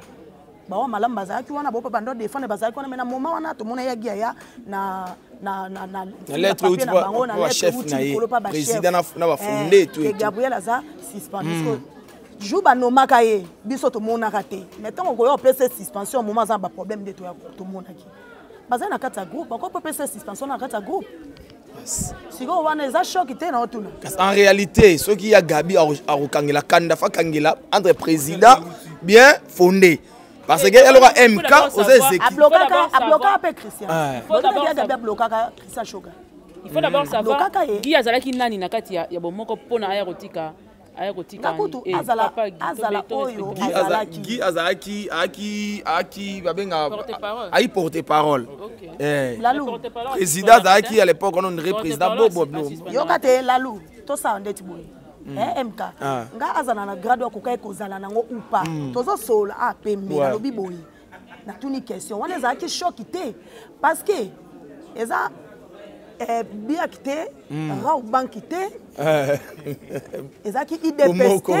Bawa malamu bazalaki wana, bopa bando defendre bazalaki wana, mais na moment wana tomona ya Giaya na na na na na lettre euti na bango, na lettre euti likolo pa ba président na ba fondé tout. Et Gabriel aza suspendu mm. Jour banomaka ye, biso tomonaka te, mais ntango okoya opesa suspension, moment aza na baproblème nde tomonaki bazali na kati ya groupe, bakoki opesa suspension na kati ya groupe. Sikoyo wana eza choc te na otuna? En réalité, soki ya Gabi akokangela kanda, fakangela entre président bien fondé, parce que eloka MK oza ezeki ablokaka mpe Christian Gabi, ablokaka Christian Shoga. Il faut d'abord savoir Guy azalaki nani na kati ya bomoko mpona aya kotika, aya kotika. Kutu azala azala oyo azalaki. Guy azalaki aki aki babenga ayi porte parole. Eh. Lalu président azalaki à l'époque, on dirait président Bobo. Yoka te, Lalu, tosala ndeti boye. Eh, MK, nga azala na grade akoka kozala nango ou pas, tozosola a pembe. Nalobi boye, natuni question wana, ezalaki choc te? Parce que eza biak te, Rawbank te, ezalaki UDPS te,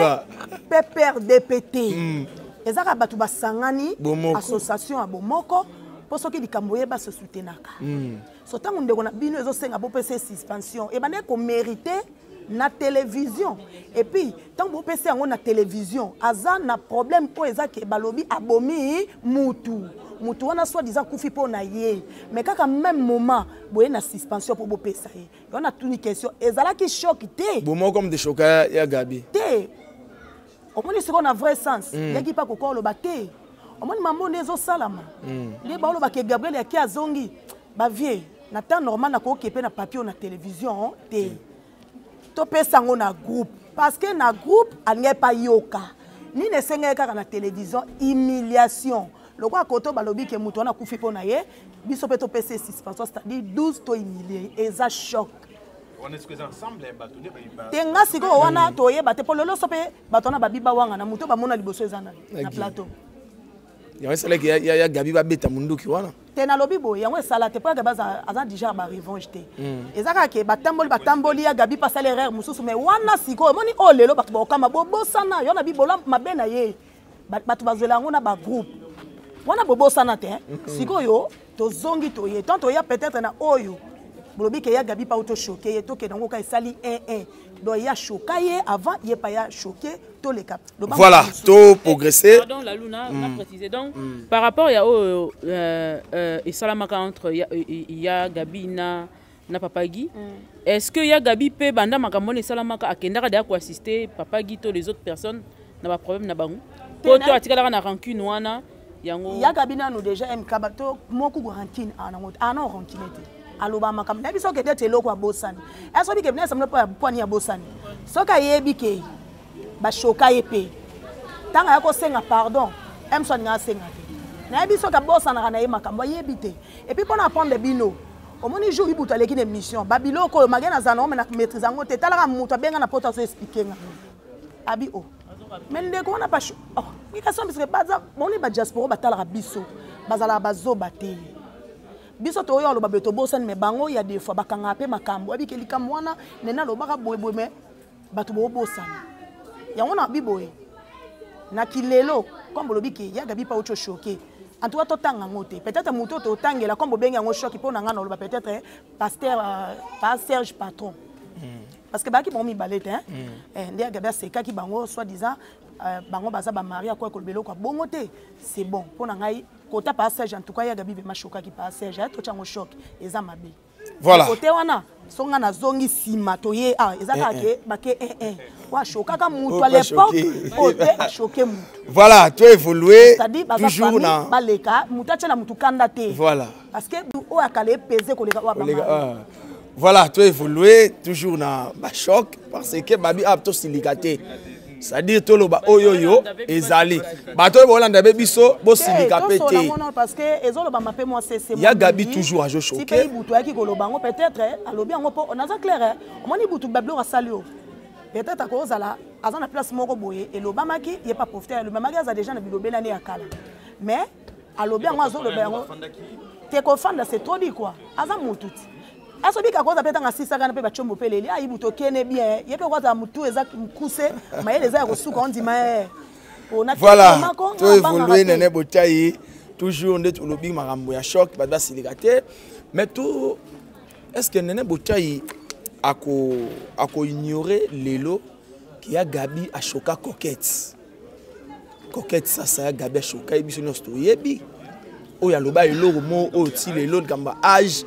PPRDP te, ezalaka bato basangani, association ya bomoko, mpo soki likambo oyeba se soutenaka. So ntango ndeko na bino ezosenga bopesa suspension, ebandaki komérite na télévision. Et puis ntango bopesa yango na télévision, aza na problème oyo eza ke balobi abomi mutu, mutu wana soit disant kufi mpo na ye, mais kaka même moment boye na suspension mpo bopesa ye yango. Natuni question, ezalaki choc te? Bomoko comme de choka ya Gabi. Te, omoni sikoyo na vrai sens, yaki mpa kokoa oloba te. Omoni mambo nde ezosalama, nde baolobaka Gabriel yaki azongi bavie na temps normal, nakoki mpe na papier oyo na télévision te. Topesa yango na groupe, parce que na groupe alingaki pa yoka nini esengaki kaka na télévision, humiliation lokola koto balobi ke moto wana akufi mpo na ye, biso mpe topesa ye suspension, c'est-à-dire 12 to humilie, eza choc te. Nga sikoyo wana toyeba te, mpo lelo so mpe bato wana babi bawanga na moto bamona liboso eza na plateau. Yango esalaki ya Gabi babeta munduki wana. Te, nalobi boye, yango esala te, mpo ya Gabi aza du genre barevanche te. Eza kaka ke batamboli batamboli, ya Gabi mpe asala erreur mosusu, mais wana sikoyo omoni oyo lelo bato bakokama bobosana yo na bibola mabe na ye, bato bazwela yango na bagroupe wana, bobosana te. Sikoyo tozongi, toye tant toya peut-être na oyo bolobi ke ya Gabi pa tochoke ye, tokende yango ka esali 1 1, donc ya choka ye avant ye pa ya choke, toleka. Voilà, to progresser. Pardon, la Luna, na préciser donc par rapport ya oyo esalamaka entre ya, ya Gabi na papa Guy, est-ce que ya Gabi mpe banda makambo wana esalamaka, akendaka deya koassister papa Guy to les autres personnes na baproblème na bango, po to atikalaka na rancune wana yango? Ya Gabi nanu déjà MK to moko rancune anango ana rancune te, aloba makambo nayebi soki ete eloko abosani, esoki ke bina esamino pwani abosani, soki ayebi ke bashoka ye mpe ntango aya kosenga pardon, mso alinga asenga te, nayebi soki abosanaka na ye makambo ayebi te. Et puis mpona apprendre bino, omoni jour Ibutu aleki na émission, babiloko oyo mage nazala nango, me na maîtrise yango te. Talaka moto abenga na poto, azo explique nga abi o me ndeko wana pa mikaso, parce que baza boni badiaspora batalaka biso, bazalaka bazoba te. Biso toyo aloba boye, tobosani, me bango ya des fois bakangaka mpe makambo abike likambo wana nene alobaka boyeboye, me bato bobosana yango na biboye na kilelo. Comme bolobi ke ya Gabi pa uti choqué, en tout cas totanga yango te. Peut-être moto totangela comme bobengi yango choc, mpo na ngai naloba peut-être pasteur pa Serge Patron, parce que bayaki bango mibale te, nde ya Gabi asekaki bango, soit disant bango baza bamari, akoya koloba eloko ya bongo te. C'est bon mpo na ngai kota pa Serge. En tout cas ya Gabi vraiment chokaki pa Serge, totya yango choc, eza mabe. Voilà. Kote wana so nga nazongi nsima, toye ah, eza kaka ke bake 1 po ashokaka mutu à l'époque oyo te, ashoke mutu. Voilà, to évoluer. C'est-à-dire baza toujours na baleka mutu atiela mutu kanda te. Voilà. Parce que oyo akala epese koleka oyo abama. Voilà, to évoluer toujours na bachoc, parce que babi ah tosilika te, c'est-à-dire toloba oyo yo ezali bato oyo bolanda be biso, bosilika mpe te. Parce que ezolobama mpe mwa sese. Ya Gabi toujours azo choqué. Ti mpe Ibutu ayaki koloba yango, peut-être alobi yango mpo naza clair. Omoni Ibutu, babiloko asali oyo, peut-être akozala aza na place moko boye, elobamaki ye pa profiter, elobamaki aza déjà na bilobelani ya kala. Mais alobi yango, azoloba yango te, kofanda c'est trop dit quoi. Aza mutu ti asobika koza mpe ntango asisaka na mpe bacombo mpe leli ayibu tokene bien ye mpe kozala motu eza mokuse, mayele eza ya kosuka, ondima ye. Voilà, to évolue. Nene Botayi, toujours nde tolobi makambo ya choc, bato basilika te. Mais to est ce que Nene Botayi ako ignore lelo ki ya Gabi ashoka Coquette? Coquette sasa ya Gabi ashoka ye, biso nyonso toyebi. Oyo aloba eloko mo oyo ti lelo likambo ya age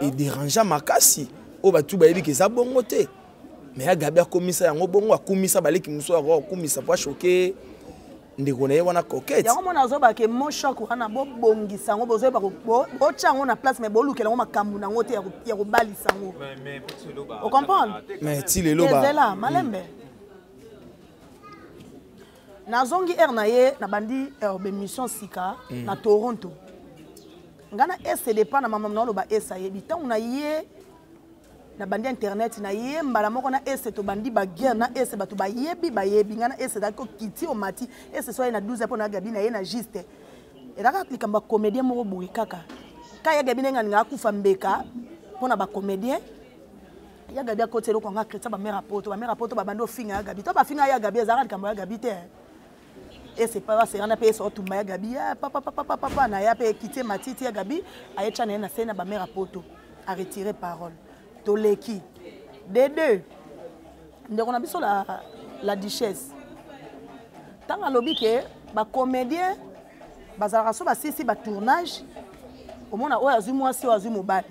ederangea makasi, oyo bato bayebi ke eza bongo te. Mais ya Gabi akomisa yango bongo, akumisa baleki mosusu, akoka kokumisa po ashoke ndeko na ye wana Coquette. Yango mona azobake mo choc wana, bobongisa yango, bozoyeba botya yango na place, mais bolukela yango makambo na yango te ya kobalisa yango, ocomprendre? Mais ti lelo ezela malembe. Nazongi aire na ye, nabandi bemission sika na Toronto. Ngai na ese pa na mama naoloba, ese ayebi ntango na ye nabandi internet na ye mbala moko na ese, tobandi baguerre na ese. Bato bayebi ngai na ese, ezalaki kokiti omati ese so aye na 12 mpo na Gabi na ye na juste ezalaka likambo ya comédien moko boye kaka ka ya Gabi ndenge alingaka akufa mbeka mpo na bacomédien. Ya Gabi akoti eloko yanga chrétien, bamare ya Poto, bamare ya Poto babandi ofinga ya Gabi to bafinga ya Gabi, ezalaka likambo ya Gabi te. Ese pa baserana mpe ese otumba ya Gabi ya papapapapapa na ya mpe ekiti matiti ya Gabi ayetya na ye na se na bamare ya Poto aretire parole. Toleki de deux ndeko na biso la duchesse, ntango alobi ke bacomédien bazalaka so basisi batournage, omona oyo azwi mwasi, oyo azwi mobali.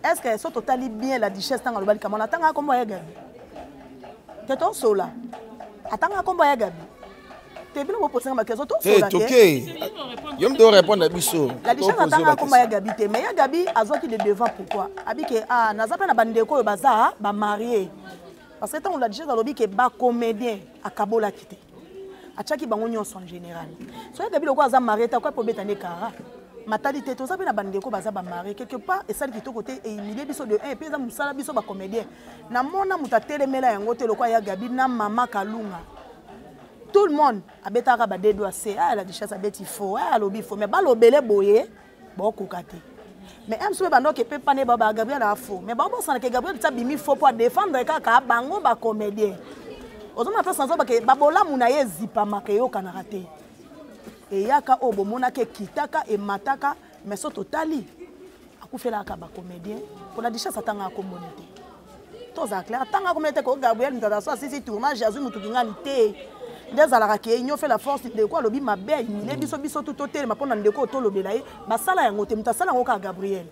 Est ce que so totali bien, la duchesse ntango aloba likambo wana, atangaka kombo ya Gabi te? Tosola, atangaka kombo ya Gabi te? Bino boposanga bakeso, tosola te. Yo moto orépondre biso. La duchesse atangaka kombo ya Gabi te, mais ya Gabi azwaki de devant. Pourquoi? Abi ke ah, naza mpe na bandeko oyo baza bamarie, parce que ntango la duchesse alobi ke bacomédien, akabolaki te, atiaki bango nyonso en général. So ya Gabi lokola aza marie te, akoki obeta nde kara matali te. Toza mpe na bandeko baza bamarie quelque part, esali kitoko te, ehumilie biso de un, epuis eza mosala biso bacomédien. Namona moto atelemela yango te lokola ya Gabi na mama Kalunga. Tout le monde abetaka badedo ase aya, la duchesse abeti faux, aya alobi faux, mais balobele boye bokoka te. Mais m soki bandoki epe pane ba Gabriel a faux, mais baobosana ke Gabriel ti abimi faux mpo adefendre kaka bango bacomédien. Ozomona place nazobake babolamu na ye ezipamaka, eyokanaka te, eyaka oyo bomonaka ekitaka emataka. Mais so totali, akufelaka bacomédien mpona duchesse atangaka komboni te. Tozala clair, atangaka komboni te. Ko Gabriel moto so asisi tournage azwi motu kingani te, nde ezalaka ke union fait la force. Ndeko alobi mabe, ahumilie biso, biso tu totelema mpo na ndeko oyo tolobela ye. Basala yango te, moto asala yango kaka Gabriel.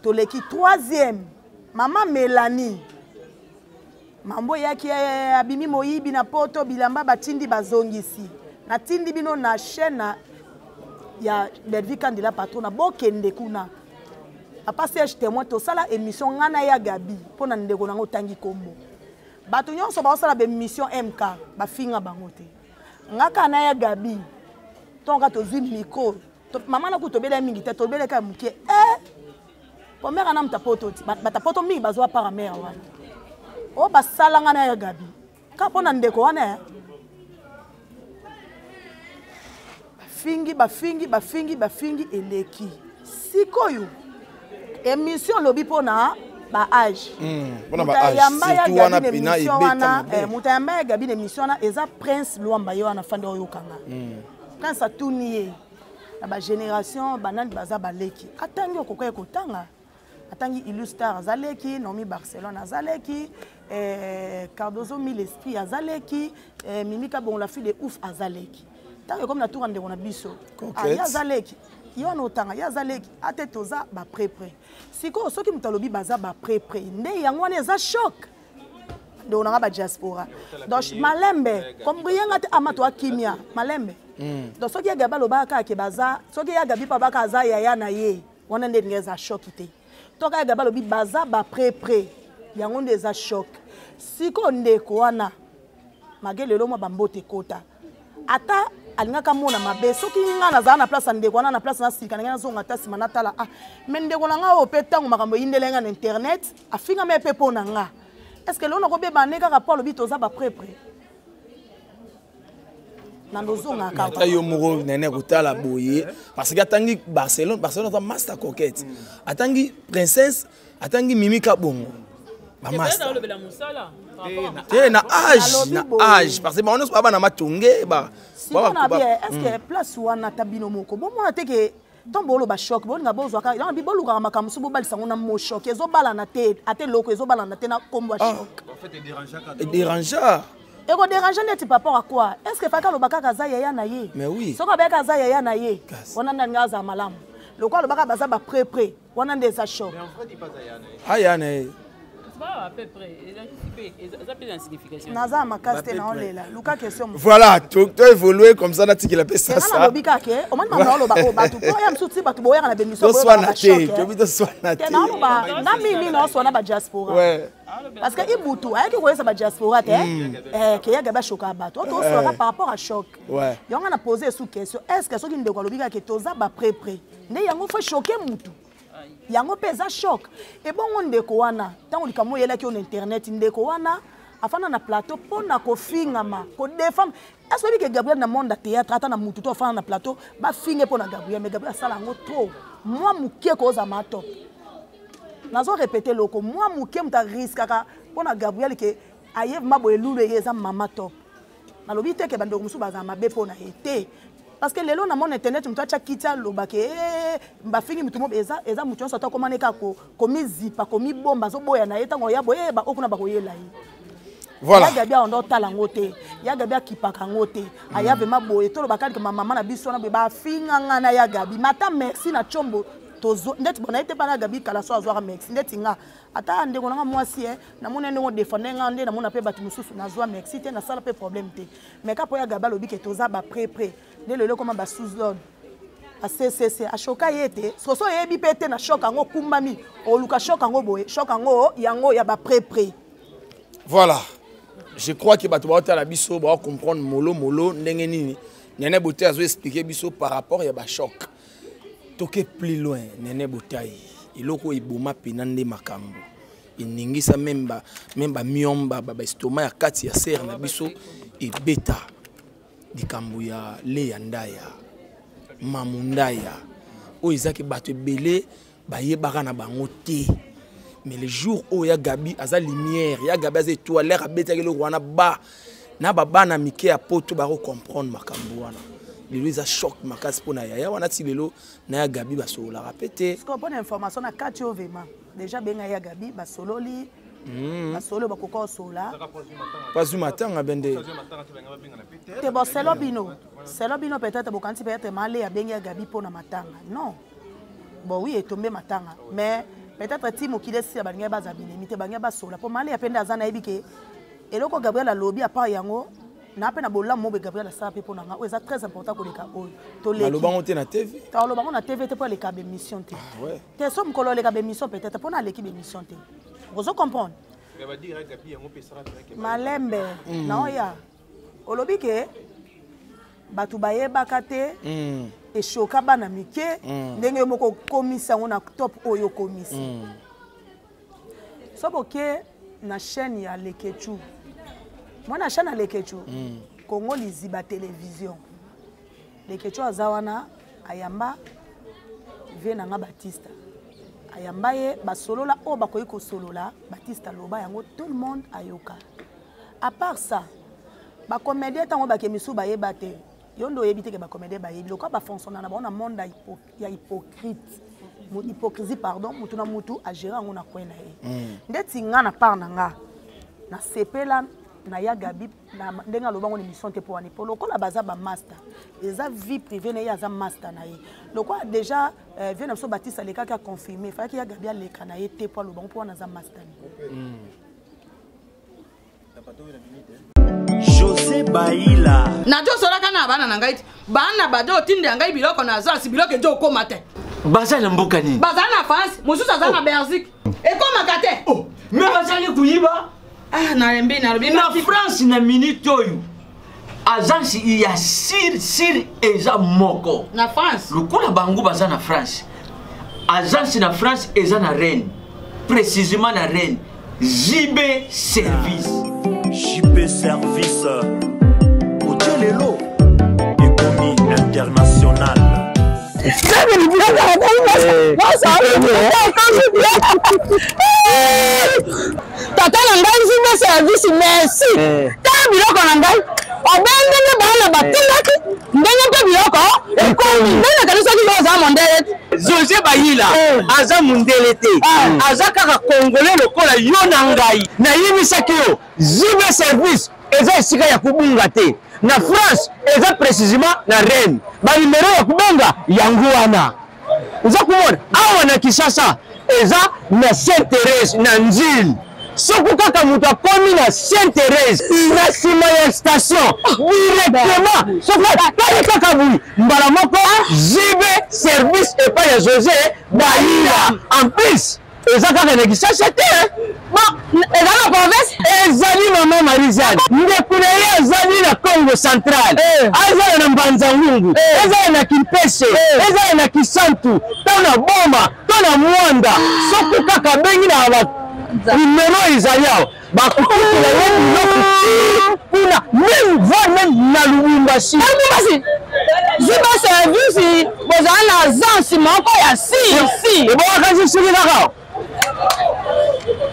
Toleki troisième, mama Mélanie. Mambo eyaki, abimi moyibi na Poto, bilamba batindi bazongisi. Natindi bino na chaîne ya Belvi Kandila Patrona, bokende kuna, papa Serge témoin, tosala émission ngai na ya Gabi mpo na ndeko nango otangi kombo. Bato nyonso baosala baémission mk bafinga bango te, nga kaka na ya Gabi ntongo kaka tozwi micro. Mama naku tobela mingi te, tobeleka ya moke eh! Po mare ana moto apoto ti bato apoto mingi bazwa para mare wana oyo basalanga na ya Gabi kaka mpo na ndeko wana. Bafingi, bafingi, bafingi, bafingi eleki. Sikoyo émission olobi mpo na baage, moto ayamba ya Gabi na émission wana eza Prince Lwamba. Ye wana fandi oyokanga Prince atuni ye na bagénération banani baza baleki, atangi okoka ye kotanga, atangi Illustar aza leki, Naomi Barcelone aza leki, Cardozo Mille Esprit aza leki, Mimi Kabongo la fille de ouf aza leki. Ntango ekomi na tour ya ndeko na biso, ye aza leki, ye wana otanga ye aza leki ate. Toza baprepre. Sikoyo soki moto alobi baza baprepre, nde yango wana eza choc. Ndeko nanga badiaspora, donc malembe kombriyenga te, ama toa kimia malembe. Donc soki ya Gabi alobaka kaka ke baza, soki ya Gabi mpo abaka aza yaya na ye wana, nde elingi eza choc te. Toka ya Gabi alobi baza baprepre, yango nde eza choc. Sikoyo ndeko wana mage lelo mwa bambote ekota, ata alingaka mona mabe. Soki nga nazala na place ya ndeko wana, na place nasilika ndenge nazonga ata nsima natala, ah mais ndeko na nga oyo mpe ntango makambo eyindele nga na internet, afingama ye mpe mpo na nga, est ce que lelo nakobeba nde kaka mpo alobi toza baprepre? Na ndozongaka. Ata yo moko nene kotala boye parce que atangi Barcelone, Barcelone aza master coquette. Atangi princesse, atangi Mimi Kabongo. Ba master. Te na âge, na âge parce que bango nyonso baba na matonge ba. Sikoyo na bien, est-ce que place wana ata bino moko bomona te ke ntango boloba choc bolinga bozwaka yango bi bolukaka makambo mosusu bobalisa yango na mo choc ezobalana te ata eloko ezobalana te na nkombo ya choc. Edérangea. Ekoderange neti par rapport à quoi? Est ce que faka aloba kaka aza yaya na ye? Mais oui. Soki abeyaka aza yaya na ye wana nde alinga azala malamu, lokola alobaka baza baprepre wana nde eza choc. Aya na ye. Naza makasi te, naolela luka question. Voilà, to évoluer comme ça, natikela mpe sasa. Nalobi kaka ke omoni mama naoloba oyo bato po ya mosusu ti bato boyaka na bemission. Toswana te, tobi toswana te. Naoloba nga mingi naoswana badiaspora parce que Ibutu ayaki koyesa badiaspora te ke ya Gabi ashoka bato oyo tosolaka par rapport à choc. Yango nga na pose esu question: est ce que soki ndeko alobi kaka ke toza baprepre nde yango fo choke mutu, yango mpe eza choc? Ebongo ndeko wana ntango likambo oyelaki yo na internet, ndeko wana afanda na plateau mpo na kofingama, kodefendre? Est ce oyebi ke Gabriel na monde ya théâtre, ata na mutu to afanda na plateau bafinge mpo na Gabriel? Mais Gabriel asala yango trop mwa moke kozama top. Nazo répéte loko mwa moke, moto ariskaka mpo na Gabriel ke aye ma boye lulu eye eza mama top. Nalobi te ke bandeko mosusu bazala mabe mpo na ye te, parce que lelo na mona internet moto atya kiti aloba ke bafingi motu mo eza eza motu nyonso ata akomani kaka komizipa komibomba azoboya na ye ntango ya boye ba oyo kuna bakoyela ye. Voilà. Ya Gabi awa otala yango te, ya Gabi akipaka yango te. Aya vraiment boye toloba kaka mama na biso wana boye bafinga nga na ya Gabi mata merci na Tshombo tozo ndeti bona ye te mpa na Gabi kala so azwaka merci ndeti nga ata ndeko nanga mwasi e namoni ndenge odefende nga nde namona mpe bato mosusu nazwa merci te, nasala mpe problème te. Mais ka mpo ya Gabi alobi ke toza baprepre nde lelo ekoma basous-zone accc ashoka ye te. Soso oyebi mpe te na shok yango okumbami oluka shok yango boye, shok yango yango ya baprepre. Voilà, je crois que bato baotala biso baocomprendre molo molo ndenge nini Nene Bote azo expliquer biso par rapport ya bachoc. Toke plus loin, Nene Botai, eloko oyo eboma mpena nde makambo eningisa meme bamiomba baestoma ya kati ya sere na biso ebeta likambo ya Leya Ndaya, Mamu Ndaya, oyo ezaki bato ebele bayebaka na bango te. Mais le jour oyo ya Gabi aza lumière, ya Gabi aza étoile, abetaki eloko wana ba na babana mike ya poto bakocomprendre makambo wana. Lelo eza choc makasi mpo na yaya wana, ti lelo na ya Gabi basololaka mpe te. Mpona information na kati oyo vraiment déjà benga ya Gabi basololi. Basololi, bakoka kosola. Bazwi matanga bende. Te, bon, selo bino, selo bino peut-être bokanisi peut-être male abengi ya Gabi mpo na matanga. Non, bon, oui, etombe matanga, mais peut-être ti mokili esila balingai baza binemi te, balingai basola mpo male ya mpe nde aza nayebi ke eloko Gabriel alobi apart yango na mpe na bolamu mobe Gabriel asala mpe mpo na nga oyo eza très important koleka oyo. Tolalobango te na TV. Talobango na TV te mpo aleka bémission te. Te, so mokolo aleka bémission peut-être mpo na aleki bémission te, ozo comprendre malembe. Naoya olobi ke bato bayebaka te, eshoka bana mike ndenge yo moko okomisi yango na top oyo okomisi. So boke na chaîne ya Lekechu, mwana chaîne ya Lekechu, Congo Liziba Télévision, Lekechu aza wana ayamba vie na nga Batista, ayamba ye basolola oyo bakoki kosolola. Batista aloba yango, tout le monde ayoka. À part ça, bacomédien ntango bake misusu bayeba te. Yo nde oyebi te ke bacomédien bayebi lokola bafonctionnaire na bango na monde ya hypocrite, hypocrisie pardon. Mutu na mutu agere yango na coin na ye. Ndeti nga na part na nga nasepela na ya Gabi na ndenge alobango na émission te mpo wani mpo lokola baza bamaster, eza vie privée na ye, aza master na ye. Lokola déjà vie na biso Batiste alekaki aconfirme, efalaki ya Gabi aleka na ye te mpo alobango mpo wana aza master ne. José Baila. Nazosolaka na bana na ngai ti bana bazo otindela ngai biloko na agence, biloko ezo okóma te. Baza na mboka nini? Baza na France, mosusu aza na Belgique, ekómaka te. Oh, me bazali koyiba. Ah, nalembi, nalobi. Na France na minute oyo agence ya sir sir eza moko na France. Lokola bango baza na France, agence na France eza na Rennes, précisément na Rennes, JB Service. JB Service otie lelo. International. Tata na ngai nzimbe service, merci. Tala biloko na ngai obengenge bana batindaki ndenge mpe biloko ekomi nde nakanisaki yo oza mondele. Jose Bayila aza mundele te, aza kaka congolais lokola yo na ngai. Nayebisaki yo JB Service eza esika ya kobunga te. Na France eza précisément na Rennes. Ba numero ya kobenga yango wana. Oza komona awa na Kinshasa eza na Sainte Thérèse na Nzili. Soki kaka moto akomi na Sainte Thérèse na nsima ya station directement, soki atali kaka boye mbala moko JB Service epai ya Jose Bayila. En plus eza kaka na Kinshasa te, eza na province. Ezali mama Marie-Jeanne, ndeko na ye azali na Congo central, azala na Mbanza-Ngungu, ezala na Kimpese, ezala na Kisantu, to na Boma, to na Mwanda. Soki kaka abengi na ba numero ezali awa, bakokutela ye biloko ti kuna, même voire même na Lubumbashi. Lubumbashi ziba service bozala na agence moko ya si si ebongaka soki kaka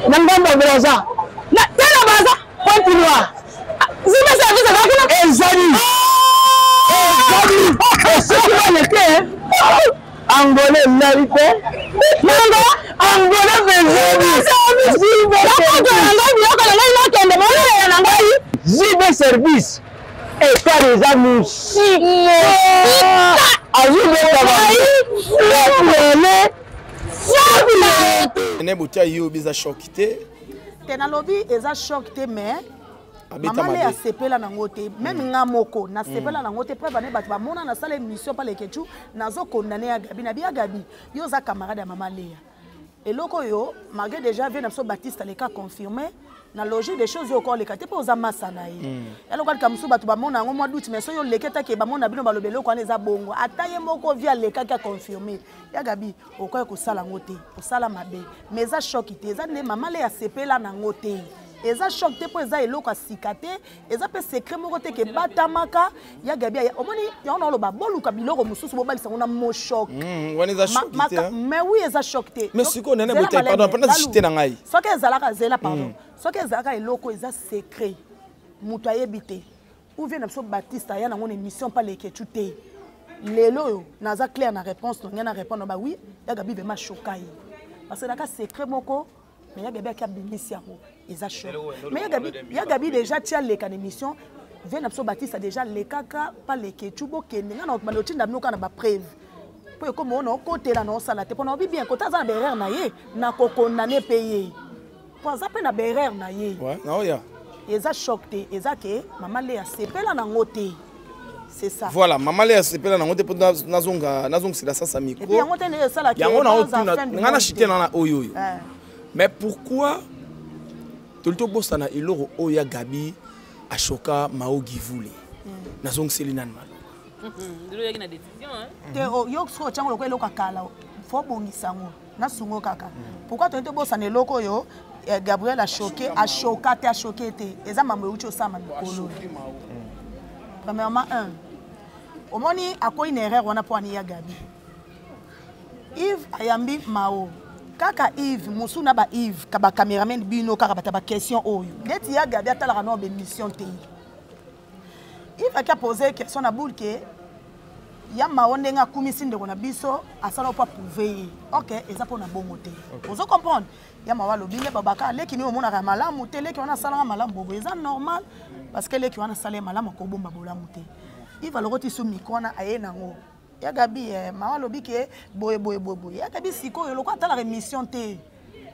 na ngambo ya Brazza, na te na Brazza, Pointe Noire. Ziba service eza kuna. Ezali soki baleke Angolais nali te nanga Angolais mpe biloko na ngai nakende bolelela na ngai. JB Service ekar eza mosika, azobeta bango. Ne botia yo biza choc te. Te, nalobi eza choc te, mais mama le asepela nango te. Même nga moko nasepela nango te. Preuve ane bato bamona nasala émission pa Lekechu, nazokondane ya Gabi na bi ya Gabi, yo oza camarade ya mama Leya. Eloko oyo, malgré déjà vie na biso Baptiste aleka confirmé na logique des choses, oyo okoleka te mpo oza masa na ye. Eloko alika mosusu bato bamona yango mwa doute, mais soki oleki etake bamona bino baloba eloko wana eza bongo. Ata ye moko vi alekaki aconfirme ya Gabi, okoki kosala yango te, osala mabe. Mais eza choc te, eza nde mama le asepela nango te. Eza choc te mpo eza eloko ya sika te, eza mpe secret moko te ke batamaka ya Gabi. Aya omoni yango na oloba boluka biloko mosusu bobalisa yango na mo choc. Wana eza choc te. Mais oui, eza choc te. Mais sikoyo nene botai, pardon, mpona chite na ngai. Soki ezalaka, zela, pardon, soki ezalaka eloko eza secret, moto ayebi te, ou vie na biso Baptiste aya nango na émission mpa Leketu te. Lelo oyo naza clair na réponse na ngai, na répondre ba oui, ya Gabi vraiment choka ye parce que naka secret moko, mais ya Gabi aki abimisi yango, eza choc. Mais ya Gabi déjà tia leka na émission vie na biso Baptiste déjà lekaka pa Leketu. Bokende ngai na bando otinda bino kaka na bapreuve mpo ekoma oyo naokotela na osala te mpo na obi bien kota aza na baerreur na ye, nakokondane mpe ye mpo aza mpe na baerreur na ye. Naoya. Eza choc te, eza ke mama le asepela nango te, c'est ça. Voilà, mama le asepela nango te mpo nazonga nazongisela sasa micro. Et puis yango te nde esalaka. Yango naotuna ngai na chite na oyo oyo. Mais pourquoi toli tobosana eloko oyo ya Gabi ashoka Mao Givule? Nazongiseli nani maloba? Te, yo soki otyango lokola eloko ya kala, fo bongisa yango nasungo kaka. Pourquoi toyei tobosana eloko oyo Gabriel achoke? Ashoka te, ashoke te, eza mambo euti osama mikolo. Premièrement, un omoni akoyi na erreur wana mpo ani ya Gabi Yves ayambi Mao kaka Yves mosu na ba Yves ka bacameraman bino kaka bata baquestion oyo neti ya Gabi atalaka nao bémission te. Yves aki apose question na boule ke ya Mao ndenge akumisi ndeko na biso asala mpo aprouve ye. Ok, eza mpo na bongo te, ozo comprendre? Ya Mao alobi nde babaka leki nini omonaka ya malamu te, leki wana asalaka malamu bobo, eza normal parce que leki wana asala ye malamu, akobomba bolamu te. Yves alokoti su micro wana aye nango ya Gabi, Mao alobi ke boye boye boye boye. Ya Gabi sikoyo lokola atalaka émission te,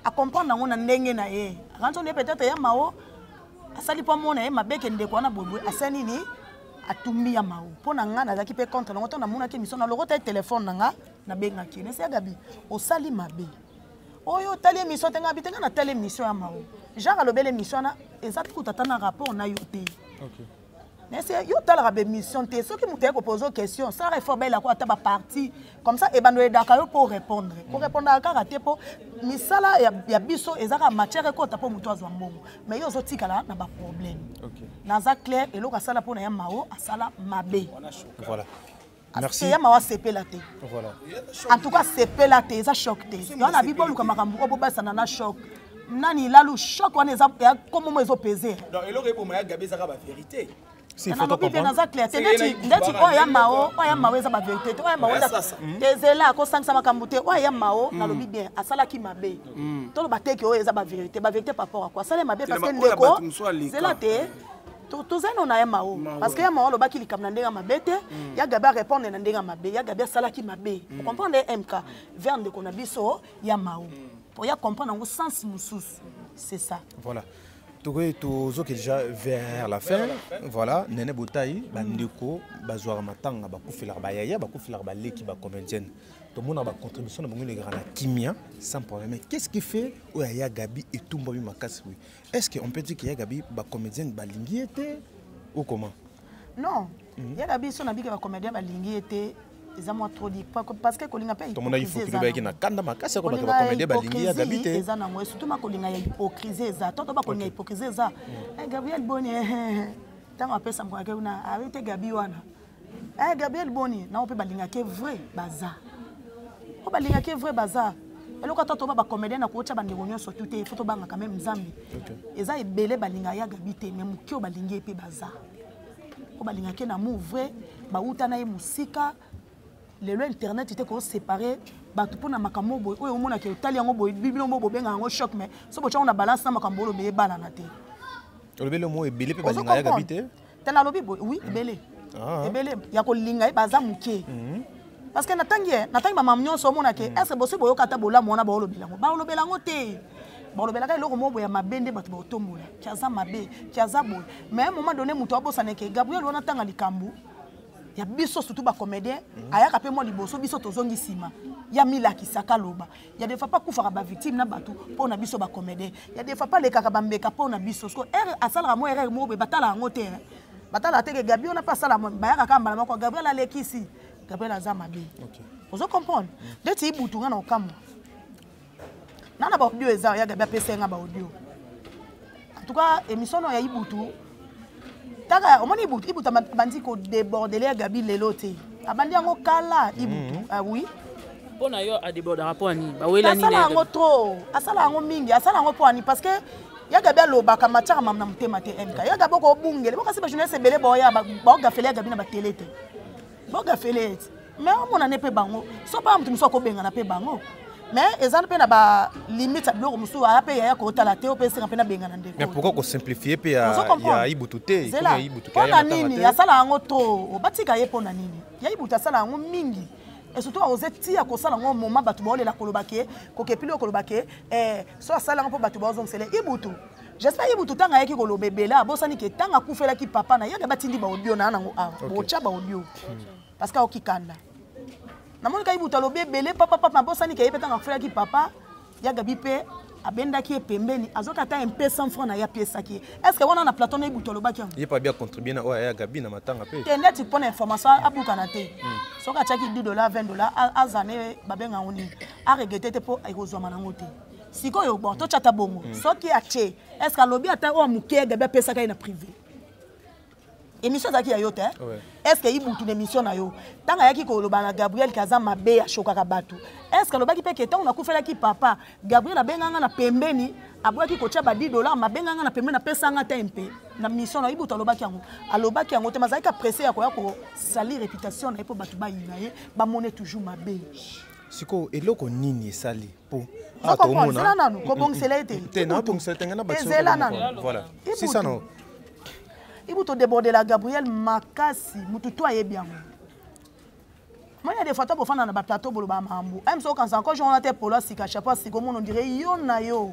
acomprendre yango na ndenge na ye, akanisi nde peut-être ya Mao asali mpo amona ye mabe ke ndeko wana boyeboye asali nini, atumbi ya Mao. Mpo na nga nazalaki mpe contre nango. Ntango namonaki émission, nalokota ye telefone na nga, nabengaki ye, nesi ya Gabi, osali mabe oyo otali émission te. Nga bi te, nga natali émission ya Mao, genre alobeli émission wana eza kuta ata na rapport na yo te. Nese yo otalaka bémission te. Soki moto aye kopose question, sala effort bayelako ata baparti comme ça ebando edaka yo mpo répondre. Korépondaka kaka te mpo misala ya biso eza kaka matière ekota mpo moto azwa mbongo, mais yo ozotikala na baproblème. Naza clair, eloko asala mpo na ya Mao, asala mabe. Voilà. Merci. Ya mawa sepela te. Voilà. En tout cas sepela te, eza choc te. Yo na bibo luka makambo obo basana na choc. Nani lalu choc wana eza comme mo ezo peser. Donc eloko eboma ya Gabi ezaka ba vérité. Si, faut nalobi mpe comprendre. naza clair te ndeti ndeti oyo ya mao oyo ya mao eza baverité te oyo ya mao eza tezela akosangisa makambo te oyo ya mao nalobi bien asalaki mabe toloba te ke oyo eza baverité baverité par rapport à quoi asali mabe parce que ndeko zela te tozali no na ya mao parce que ya mao alobaki likambo na ndenge ya mabe te ya gabi arépondre na ndenge ya mabe ya gabi asalaki mabe ocomprendre mk vers ndeko na biso ya mao po ya comprendre yango sens mosusu c'est ça. Voilà, tokoki tozoki déjà vers la fin. Voilà, Nene Botai, bandeko bazwaka matanga, bakufelaka bayaya, bakufelaka baleki, bacomédienne, tomona bacontribution na bango elekaka na kimia sans problème. Mais qu'est ce qui fait oyo aya Gabi etumbami makasi? Oui, est ce que on peut dire que ya Gabi bacomédienne balingi ye te ou comment? Non, ya Gabi so nabiki bacomédien balingi ye te, eza mwa trop dit, parce que kolinga mpe tomona hypocrisie ifoki bayaki na kanda makasi yako bato bacomédien balingi ya Gabi te. Eza nango, surtout makolinga ya hypocrisie eza toto bakolinga hypocrisie eza. Gabriel boni, ntango apesa moko ake kuna ayebi te Gabi wana. Gabriel boni nango mpe balingaki vrai baza oyo balingaki vrai baza eloko ata toba bacomédien na kootya bandeko nyonso tu te, ifo tobangaka meme Nzambe. Eza ebele balinga ya Gabi te, mais moke oyo balingi ye mpe baza oyo balingaki na amour vrai bauta na ye mosika. Lelo internet te koséparer bato mpona makambo boye oyo omonaki otali yango boye bibino mo bobenga yango choc, mais so botyango na balance na makambo oloba ebalana te. Olobeli mo ebele mpe balinga ya Gabi te. Te, nalobi boye, oui, ebele ebele ya kolinga ye baza moke, parce que natangi ye natangi bamama nyonso omonake est ce que bosi boyoka ata bolamu wana baolobela yango, baolobela yango te, balobelaka eloko moko boye ya mabe nde bato baotombola ki aza mabe, ki aza boye. Mais à un moment donné moto abosana ke Gabriel wana ntanga likambo ya biso surtout bacomédien ayaka mpe mwa liboso, biso tozongi nsima ya milakisaka aloba ya des fois mpe akufaka bavictime na bato mpo na biso bacomédien, ya des fois mpe alekaka bambeka mpo na biso. Siko ere asalaka mwa erreur moko boye, batala yango te, batala te ke Gabi wana mpe asala, bayaka kaka mbala moko Gabriel alekisi, Gabriel aza mabe. Ozo comprendre ndeti ibutu nga na okamwa na na baaudio eza ya Gabi apesa nga baaudio. En tout cas émission no ya Ibutu taka omoni Ibutu, Ibutu abandi kodébordele ya Gabi lelo te, abandi yango kala Ibutu. Ah oui. Mpo na yo adébordaka mpo ani bawela nini? Asala yango trop, asala yango mingi, asala yango mpo ani? Parce que ya Gabi alobaka matiaka mamu na motema te. Mk ya Gabi okobungele bokasi bajournaliste ebele baoya baogafele ya Gabi na batele te, bogafele ete mais omonane mpe bango so mpa moto mosusu akobengana mpe bango, mais eza mpe na balimite ya biloko mosusu aya mpe yaya kotala te, ope esenga mpe nabengana ndeko. Mais pourquoi kosimplifie mpe ya Ibutu te? Zela mpo na nini asala yango to batika ye? Mpo na nini ya Ibutu asala yango mingi? Et surtout aose tia kosala yango moment bato baolela koloba ke kokepili oyo koloba ke so asala yango mpo bato baozongisele Ibutu. J'espère Ibutu ntango ayaki koloba ebele abosani ke ntango akufelaki papa na yaka batindi baaudio na nango awa botya baaudio parce que aoki kanda. Namoni ka Ibutu alobi ebele papapapa, abosani ke ye mpe ntango akufelaki papa ya Gabi mpe abendaki ye pembeni, azwaki ata mpe 100 franc na ye apiesaki ye. Est ce que wana na plateau na Ibutu alobaki yango? Ye mpe abi acontribue na oyo aya Gabi na matanga mpe. Te, neti mpo na information abukana te, soki atiaki 10 dollar, 20 dollar, aza ne babenga yango nini, aregrete te mpo ekozwama nango te. Sikoyo bon totya ata bongo, soki atie, est ce que alobi ata oyo moke Gabi apesaka ye na privé? Émission ezalaki ya yo te. Est ce que Ibutu na émission na yo ntango ayaki koloba na Gabriel ke aza mabe ashokaka bato, est ce que alobaki mpe ke ntango nakufelaki papa Gabriel abenganga na pembeni, aboyaki kotia ba 10 dollar, mabenganga na pembeni apesanga te mpe na mission na Ibutu alobaki yango? Alobaki yango te, mazalaki apresse ya koya kosali réputation na ye mpo bato bayina ye, bamone toujours mabe. Sikoyo eloko nini esali mpo Zela nanu kobongisela ye te. Te, nabongisela te, ngai na Ezela nanu. Voilà, sisa no. Ibutu odébordela Gabriel makasi, mutu to ayebi yango. Moni ya des fois to bofanda na baplateau boloba makambo m so okanisa encore jour wana te polo asika chapeau asika omona ondire yo na yo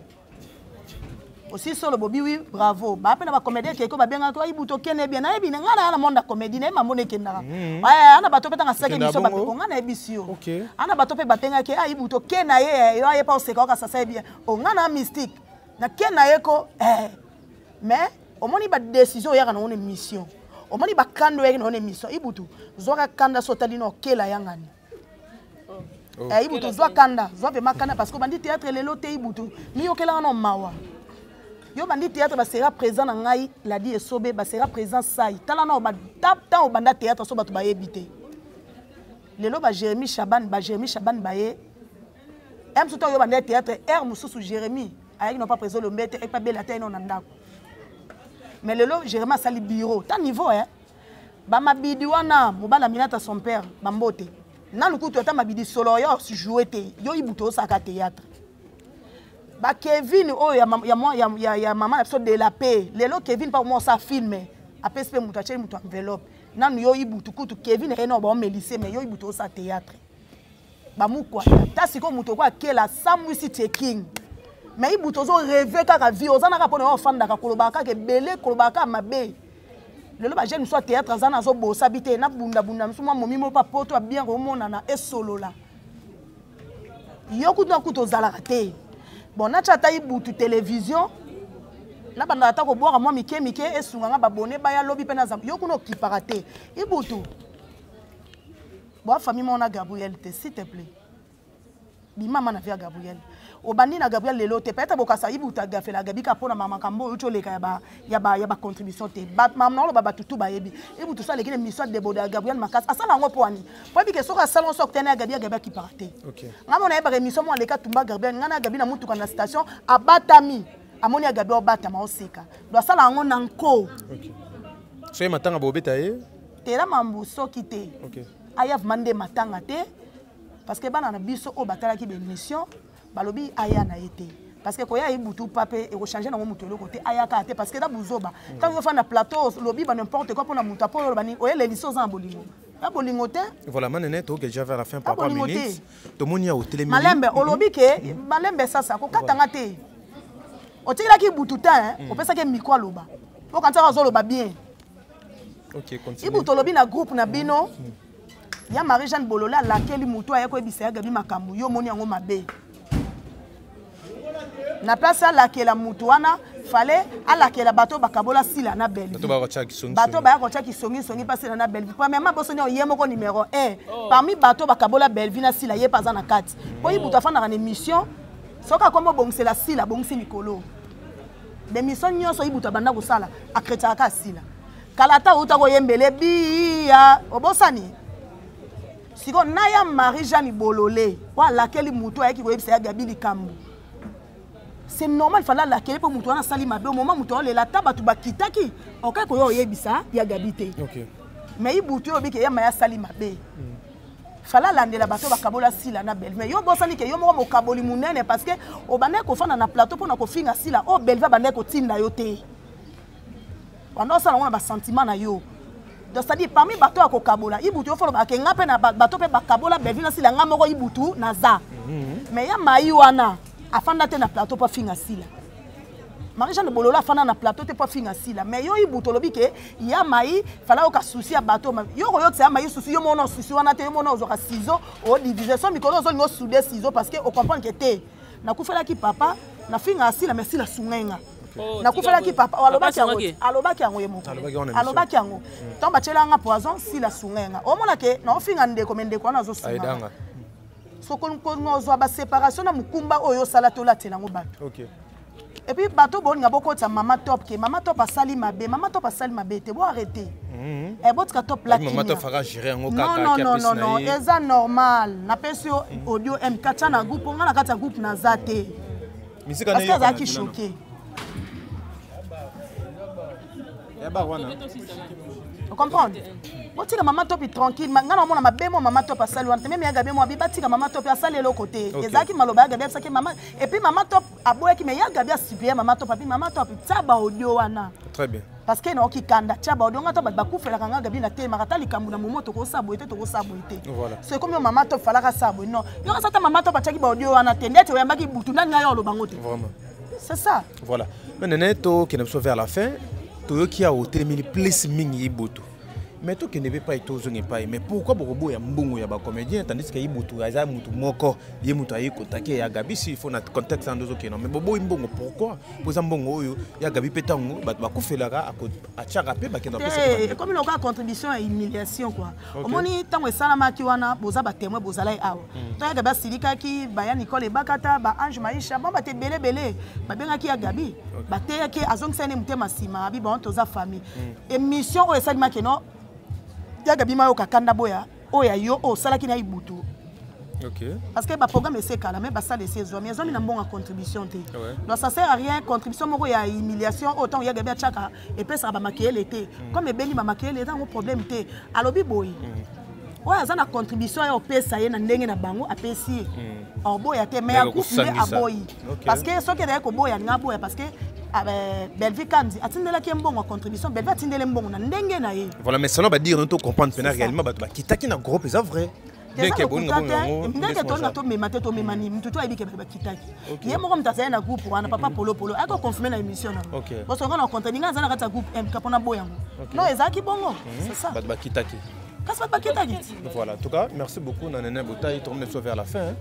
osi solo bobi. Wi, bravo. Baa mpe na bacomédien keko babengaki oyo Ibutu okende bien, nayebi ngai na ya na monde ya comédie nayebi mamona ekendaka ana bato mpe tanga asalaki émission bapeko ngai nayebisi yo ana bato mpe babengaki a Ibutu oke na ye yo aye pa oseka okasasa ye bien o ngai na mystique nake na ye ko. Mais omoni badécision oyaka nango na émission, omoni bakanda oyaki nango na émission. Ibutu zwaka kanda so otali na okela yangani. Ibutu zwa kanda, zwa vraiment kanda, parce que obandi théâtre lelo te. Ibutu miyokelaka na mawa yo bandi théâtre basera présent na ngai ladi esobe basera présent sai tala na ntango obanda théâtre so bato bayebi te. Lelo ba Jérémie Chaban, ba Jérémie Chaban baye. M surtout yo bande théâtre, R mususu Jérémie ayaki no pa président Lombe te, epa bela te no na ndako. Mais lelo Jérémie asali bureau, ta niveau hein. Ba mabidi wana mobala minata son père, ba mbote. Nanu kutu ata mabidi solo yo jouer te, yo ibuto osaka théâtre. Ba Kevin oyo ya ya ya ya, ya maman na biso de la paix. Lelo Kevin pa mo sa film. Apesi pe mutu atie mutu enveloppe. Nanu yo ibutu kutu Kevin ye no ba omelise mais yo ibutu osa théâtre. Ba mukwa ta siko mutu ko akela samwisi checking. Mais ibutu ozo rêver kaka vie oza naka pona ofandaka koloba kaka ebele koloba kaka mabe. Lelo ba jeune soit théâtre aza nazo bosa bite na bunda bunda musu mwa momi mo pa poto bien komonana esolola. Yo kutu na kutu ozalaka te. Bon natya ata ibutu télévision nabandaka ata kobwaka mwa mike mike esunga nga babone baya lobi mpe naza yo kuna okipaka te ibutu boa famille moko na Gabriel te s'il te plaît bimama na vie ya Gabriel obandi na Gabriel lelo te peut-être bokasa ibutu agafela gabi ka mpona makambo oyo oleka ya ba ya ba ya ba contribution te mama na oloba bato tu bayebi ibutu so aleki na émission ya debodo ya Gabriel makasi asala yango mpo ani po yebi ke soki asala yango soki tene ya Gabi ya Gabi akipaka te ngai mona yebaka émission mo aleka tumba Gabriel ngai na Gabi na motuka na station abatami amoni ya Gabi obatama oseka do asala yango na nko soki matanga bobeta ye tela mambu soki te aya vraimen nde matanga te parce que bana na biso oyo batalaki baémission balobi aya na ye te parce que koya ibutu pape ekochange nango moto eloko te ayaka te parce que eza buzoba ntango ofanda na plateau olobi ba n'importe quoi mpona moto apo oloba nini oyelelisi oza na bolingo ya bolingo te. Voilà manene toke déjà vers la fin par 3 minutes tomoni ya otelemi malembe olobi ke malembe sasa kokatanga te otikelaki butu te opesaki micro aloba okanisaka azoloba bien. Ok, continue. Ibutu olobi na groupe na bino ya Marie Jeanne Bolole alakeli moto aye koyebisa ya Gabi makambo yo omoni yango mabe na place alakela moto wana fallait alakela bato bakabola sila na Bellevue bato baya kotya kisongisongi mpa sila na Bellevue premièrement bosoni oyo ye moko numéro 1 parmi bato bakabola Bellevue na sila ye mpe aza na kati mpo ye moto afandaka na émission soki akomi obongisela sila abongisi mikolo bemission nyonso ibutu abanda kosala akretiaka kaka sila kala ata outa koyembele biya obosani sikoyo na ya marie jeanne bolole oyo alakeli motu ayaki koyebisa ya gabi likambo c'est normal fala alakeli mpo motu wana asali mabe omoma motu aolela ata bato bakitaki okaki koya oyebisa ya gabi te mais ibutu oyo obiki eyama ya asali mabe fala alandela bato bakabola sila na belve mais yo obosani ke yo moko mokaboli monene parce que obandaki kofanda na plateau mpona kofinga sila oyo belve abandaki kotinda yo te banda osala yango na basentiment na yo donc c'est-à-dire parmi bato ya kokabola ibutu yo foloba ke nga mpe na bato mpe bakabola belvi na sila nga moko ibutu naza mais ya mai wana afanda te na plateau mpo afinga sila marie jeanne bololo afanda na plateau te mpo afinga sila mais yo ibutu olobi ke ya mai fala yoka susi ya bato yo koyokisa ya mai susi yo mona susi wana te yo mona ozwaka ciseau odivise so mikolo ozolinga osude ciseau parce que ocomprendre ke te nakufelaki papa nafingaka sila mais sila asungai nga nakufelaki papa alobaki yango alobaki yango ye moko alobaki yango ntango batyela nga poison sila asungai nga omona ke naofinga ndeko me ndeko wana azosunga soko ozwa baséparation na mokumba oyo osala tolatela yango bato et puis bato bolinga bokotisa mama top ke mama top asali mabe mama top asali mabe te bo arrêter eh botika top la mama top aka gérer yango kaka non non non non eza normal napesi yo audio mk tia na groupe nga na kati ya groupe naza te parce que azalaki choqué comprendre botika mama topi tranquille nga naomona mabe mwa mama top asali wana te meme ya gabi mwa bi batika mama top asali eloko te ezalaki maloba ya gabi abisaki mama et puis mama top aboyaki mais ya gabi asuplie mama top abi mama top tia ba audio wana très bien parce que naoki kanda tia ba audio nga to bato bakufelaka nga gabi na telemaka ata likambo na momo tokosala boye te tokosala boye te so ekomi yo mama top falaka sala boye non yo kasa ata mama top atiaki ba audio wana te ndeti oyambaki butu nani ngai oloba ngo te c'est ça voilà mais nene tokende biso vers la fin toyoki awa otelemeli place mingi ibutu mais tokende mpe epai tozonga epai mais pourquoi bokoboya mbongo ya bacomédien tandis que ibutu aza mutu moko ye mutu aye kotake ya gabi si il faut na contexte wana tozokende mais boboyi mbongo pourquoi mpo eza mbongo oyo ya gabi mpe ntango bato bakufelaka atiaka mpe bakenda ekomi lokola contribution ya humiliation quoi omoni ntango esalamaki wana boza batémoin bozalaki awa ntango ya gabi asilikaki baya nicole ebakata ba ange maisha bon bato ebele ebele babengaki ya gabi bateyaki azongisaki ne motema nsima abi bon toza famille émission oyo esalimaki no ya gabi mayoka kanda boya Oyo ya yo oyo osalaki na Ibutu. Okay. Parce que baprogramme esi ekala me basala esi ezwami, ezwami na mbongo ya contribution te. Donc ça sert à rien contribution moko ya humiliation oyo ntango ya Gabi atiaka epesaka bamakeyele te. Comme ebendi bamakeyele, eza yango problème te. Alobi boye, oyo aza na contribution ya opesa ye na ndenge na bango, apesi ye, oboya te. Mais ya groupe nde aboyi, parce que soki ezalaki koboya, alinga aboya, parce que ah, ben, Bellevue Kandi atindelaki ye mbongo ya contribution, Bellevue atindeli mbongo na ndenge na ye. Voilà, mais selon badire to comprendre mpena réellement bato bakitaki na groupe, eza vrai? Ndenge ndenge tolinga tomema te, tomema nini? Mutu to ayebi ke bato bakitaki, ye moko moto azali na groupe wana, papa Polopolo ayaki koconfirme na émission nango. Bosonga na contredire nga, aza na kati ya groupe MK mpona boyango. Non, ezalaki bongo, c'est ça. Bato bakitaki. Kasi bato bakitaki. Voilà, en tout cas merci beaucoup na Nene Botai. Tourne biso vers la fin, hein.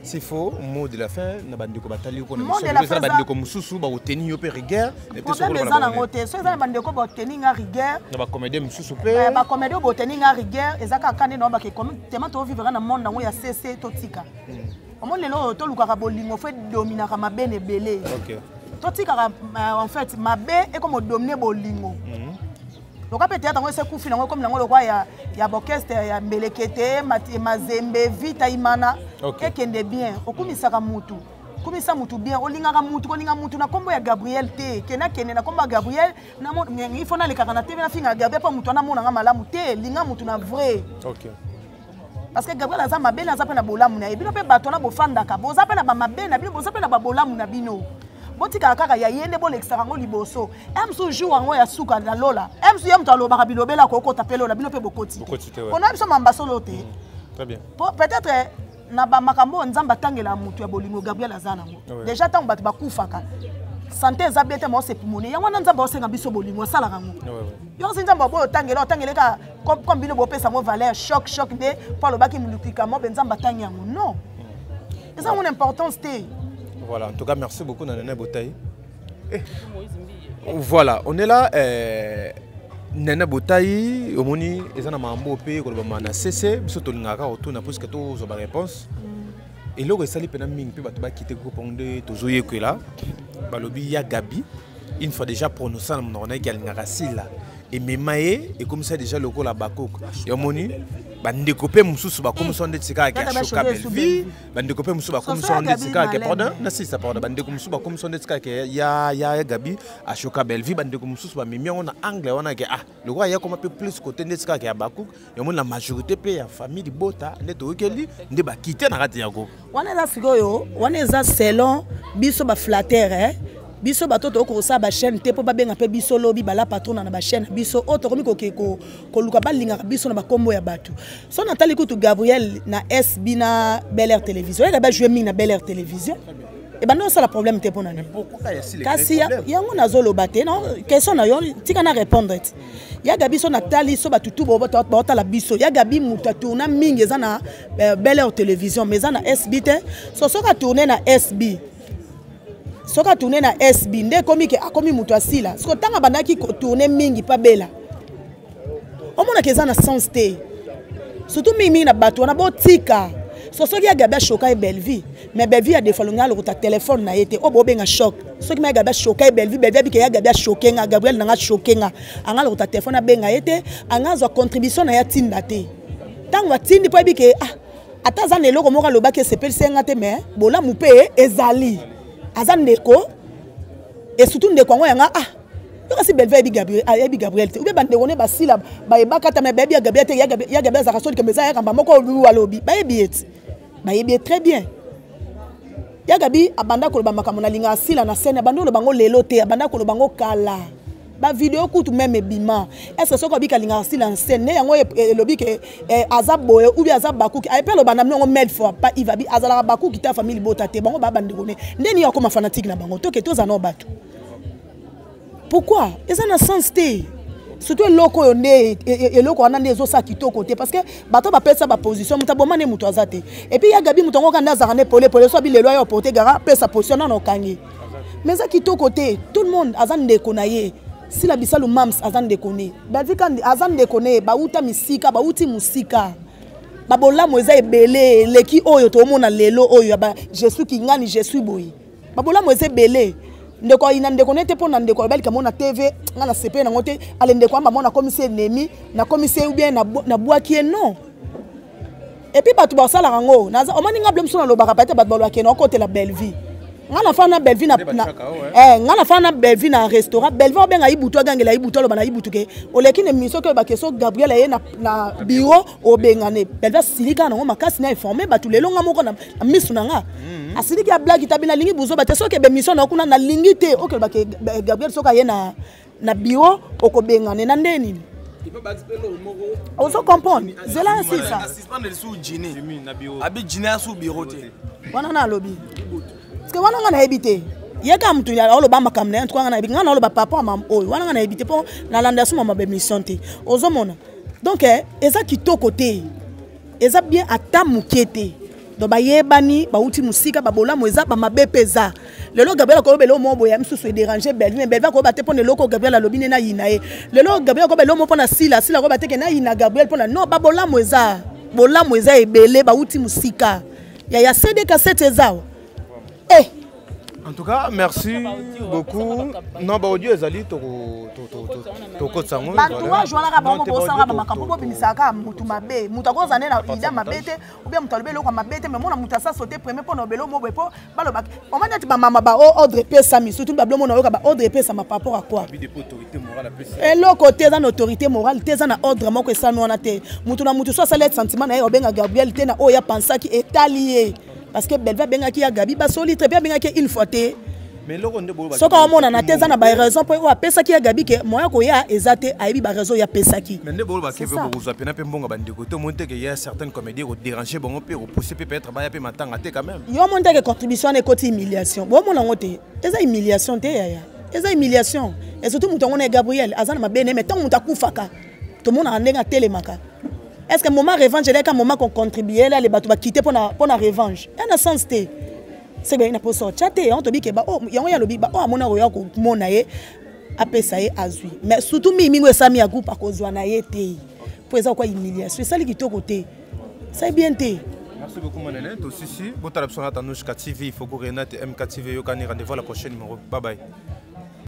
S'il faut, mot de la fin na bandeko batali ko na Mot de la biso, fin eza bandeko mosusu bakoteni yo mpe rigueur. Problème eza nango te. So eza na bandeko boteni nga rigueur, na bacomédien mosusu mpe. Bacomédien oyo boteni nga rigueur, eza kaka nde naobake tema tovivre na monde yango ya cc. Totika, omoni lelo oyo tolukaka bolingo, fo edominaka mabe na ebele. Totikaka en fait mabe ekoma odomine bolingo. Loka mpe théâtre yango ese kufi nango, ekomi nango lokwa ya baorchestre ya mbelekete, mazembe, vita imana. Ekende bien. Okumisaka mutu, kumisa mutu bien. Olingaka mutu, kolinga mutu na nkombo ya Gabriel te. Kende, akende na nkombo ya Gabriel, il faut nalekaka na TV, nafingaka Gabriel mpo mutu wana amonanga malamu te. Linga mutu na vrai, parce que Gabriel aza mabe na aza mpe na bolamu na ye. Bino mpe bato wana bofandaka, boza mpe na bamabe na bino, boza mpe na babolamu na bino. Botikaka kaka ya ye nde bolekisaka yango liboso. Mosusu jour yango ya suka na lola, mosusu ye moto alobaka bilobela, akokota mpe lola, bino mpe bokoti te. Pona biso mambasolo te. Très bien. Peut-être na bamakambo oyo Nzambe atangela moto ya bolingo, Gabriel aza nango déjà. Ntango bato bakufaka, santé eza bien te, ma osepumone yango wana Nzambe aosenga biso bolingo, asalaka yango. Yo si Nzambe aboyo otangela, otangele kaka comme bino bopesa yango valeur. Choc, choc nde mpo alobaki molukika mo be Nzambe atangi yango. Non, eza yango na importance te. Voilà, en tout cas merci beaucoup na Nene Botai. Eh. Voilà, on est là, Nene Botai, omoni eza na makambo mpe kolobama na cc. Biso tolingaka kotuna puisque tozwa baréponse. Eloko esali mpena mingi mpe bato bakite groupe yango nde tozoyekola. Balobi ya Gabi, une fois déjà prononcé na monoko na ye ke alingaka Sila, emema ye, ekomisa déjà lokola bakoko. Yomoni bandeko mpe mosusu bakomisa ndeti kaka ke ashoka Bellevue, bandeko mpe mosusu bakomisa ndeti kaka ke, pardon, nasisa, pardon, bandeko mosusu bakomisa ndeti kaka ke ya Gabi ashoka Bellevue. Bandeko mosusu bamemi yango na angle wana ke ah, lokola ya koma mpe plus côté ndeti kaka ya bakuk. Yomoni la majorité mpe ya famille libota nde toyokeli nde bakite na kati ya groupe. Wana eza sikoyo, wana eza selon biso baflatter, eh? Biso bato tokoki kosala bachaîne te mpo babenga mpe biso lobi bala patrona na bachaîne na biso oyo tokomi koke koluka balingaka biso na bakombo ya bato. So natali kutu Gabriel na SB na Bel Air Télévision, oyeka bajoue mingi na Bel Air Télévision, ebanda osala problème te. Mpo na nini kasi yango nazoloba te? Question na yo, tika na répondre ti ya Gabi. So natali so bato tu baotala biso, ya Gabi moto atourna mingi eza na Bel Air Télévision, mais eza na SB te. So soki atourne na SB, soki atourne na SB nde ekomi ke akomi moto asila. Siko ntango abandaki kotourne mingi mpa Bela, omonaka eza na sens te, surtout mingimingi na bato wana. Botika. So soki ya Gabi ashoka ye Bellevue, mais Bellevue ya defa alongi alokota telefone na ye te oyo bobenga choc. Soki ma ya Gabi ashoka ye Bellevue, Bellevue abike ya Gabi ashoke nga, Gabriel nanga ashoke nga, anga alokota telefone abenga ye te, anga azwa contribution na ye atinda te. Ntango atindi mpo ayebi ke ah, ata aza na eloko moko alobaki esepelisi ye nga te, mais bolamu mpe ezali, aza ndeko, et surtout ndeko yango yanga. Ah, yo kasi Bellevue ayebi Gabriel, ayebi Gabriel te, ube bandeko ne basila bayebaka ta, mais bayebi ya Gabriel te. Ya Gabriel azalaka soni kembe, eza yakamba moko olu alobi bayebi ye ti, bayebi ye très bien. Ya Gabi abanda koloba makambo nalingaka asila na scène, abanda koloba ngo lelo te, abanda koloba ngo kala, bavideo kutu meme ebima. Est ce que soki obika alingaka asila na scène nde yango elobi ke aza boye ou bien aza bakuki, aye mpe aloba na mnongo mille fois pa Ive abi azalaka bakuki te, famille libota te, bango baa bandeko ne nde nini akoma fanatique na bango. Toke toza nao bato, pourquoi eza na sens te? Surtout eloko oyo nde eloko wana nde ezosala kitoko te, parce que bato bapesa baposition, moto aboma nde moto aza te. Et puis ya Gabi, moto yango kaka nde azalaka nde polepole. So abi lelo ayo porte gara, apesa position nano okangi, mais eza kitoko te. Tout le monde aza ndeko na ye. Sila Bisalu mams aza ndeko ne, Belvika aza ndeko ne, bauta misika, bauti mosika, babolamu eza ebele eleki oyo toomona lelo oyo ya ba je suis kingani, je suis boye. Babolamu eza ebele. Ndeko ayina ndeko ne te mpo na ndeko aloba likambo na TV, nga na sepele nango te. Ale ndeko amba mo nakomisi ennemi, nakomisi ye ou bien nabwaki ye. Non. Et puis bato basalaka yango, omoni nga ble mosusu nalobaka peut-être bato balobaka na okotela Bellevue. Nga na fana na Bellevue na eh, nga na fana na Bellevue na restaurant. Bellevue obenga Ibutu, agangela Ibutu, aloba na Ibutu ke oleki na émission ke oyebake so Gabriel aye na bureau, obengane. Bellevue asilika nango makasi na informe bato lelo. Nga moko na misu na nga asiliki ya blague tabi. Nalingi buzoba te. Soki ebe émission na kuna, nalingi te okeloba ke Gabriel soki aye na bureau, okobengane na nde nini. Ozo comprendre? Zela sisa. Abi jine asu bureau te. Wana na alobi parce que wana nga nayebi te. Ye kaka motu aoloba makambo na ye. Ntuka nga nayebi, nga naoloba papa ya mama oyo wana, nga nayebi te mpo nalanda so mama baémission te. Ozomona donc eza kitoko te, eza bien ata moke te. Donc bayebani, bauti mosika, babolamu eza, bamabe mpe eza. Lelo Gabriel akoloba eloko moko boye misusu edérange Bellevue, mais Bellevue akoyoba te mpona eloko Gabriel alobi nde nayina ye. Lelo Gabriel akoyoba eloko moko mpona Sila, Sila akoyoba te ke nayina Gabriel mpona non. Babolamu eza, bolamu eza ebele, bauti mosika yaya. CD cassette eza awa eh. En tout cas, merci beaucoup. Non, ba audio ezali tokotisa yango. Baentourage wana kaka bango bosalaka bamakambo, bobimisaka motu mabe. Moto akozala nde na ida mabe te, ou bien moto alobi eloko ya mabe te, mais mona moto asa saute premier mpo na obele omo boye mpo balobaki omoni neti bamama ba ordre epesami, surtout babilo mona oyoka baordre epesama par rapport à quoi? Eloko te, eza na autorité morale te, eza na ordre moko esalami wana te. Motu na motu so asali ete sentiment na ye, obenga Gabriel te na oyo apansaki etali ye, parce que Belve abengaki ya Gabi, basoli très bien, abengaki ye une fois te. Mais eloko nde boyo. Soki aomonana te, eza na baraison mpo oyo apesaki ya Gabi ke moya koya eza te. Ayebi baraison oyo apesaki. Mais nde boyo bake mpe bokozwa pena mpe mbongo bandeko te. Omoni te ke ya certaines comédie kodérange bango mpe kopousse mpe peut-être baya mpe matanga te quand même. Yo omoni te ke contribution wana ekoti humiliation? Bomona yango te, eza humiliation te yaya, eza humiliation. Et surtout moto yango na Gabriel aza na mabe ne, mais ntango moto akufaka, tomonaka ndenge atelemaka. Est ce que moment revanche eleka, moment kocontribue ale bato bakite mpona revanche ya na sens te? Seke bayei na posa otya te yango. Tobi ke yango ye alobi baoyo amona koya komona ye, apesa ye, azwi. Mais surtout mingimingi oyo esalami ya groupe, akozwa na ye te mpo eza kwa humiliation. Esali kitoko te, esali bien te. Merci beaucoup, Manene. Tosisi. Botala biso na Tanushka TV, Foko Renate MK TV. Yokani, rendez-vous à la prochaine numéro. Bye bye.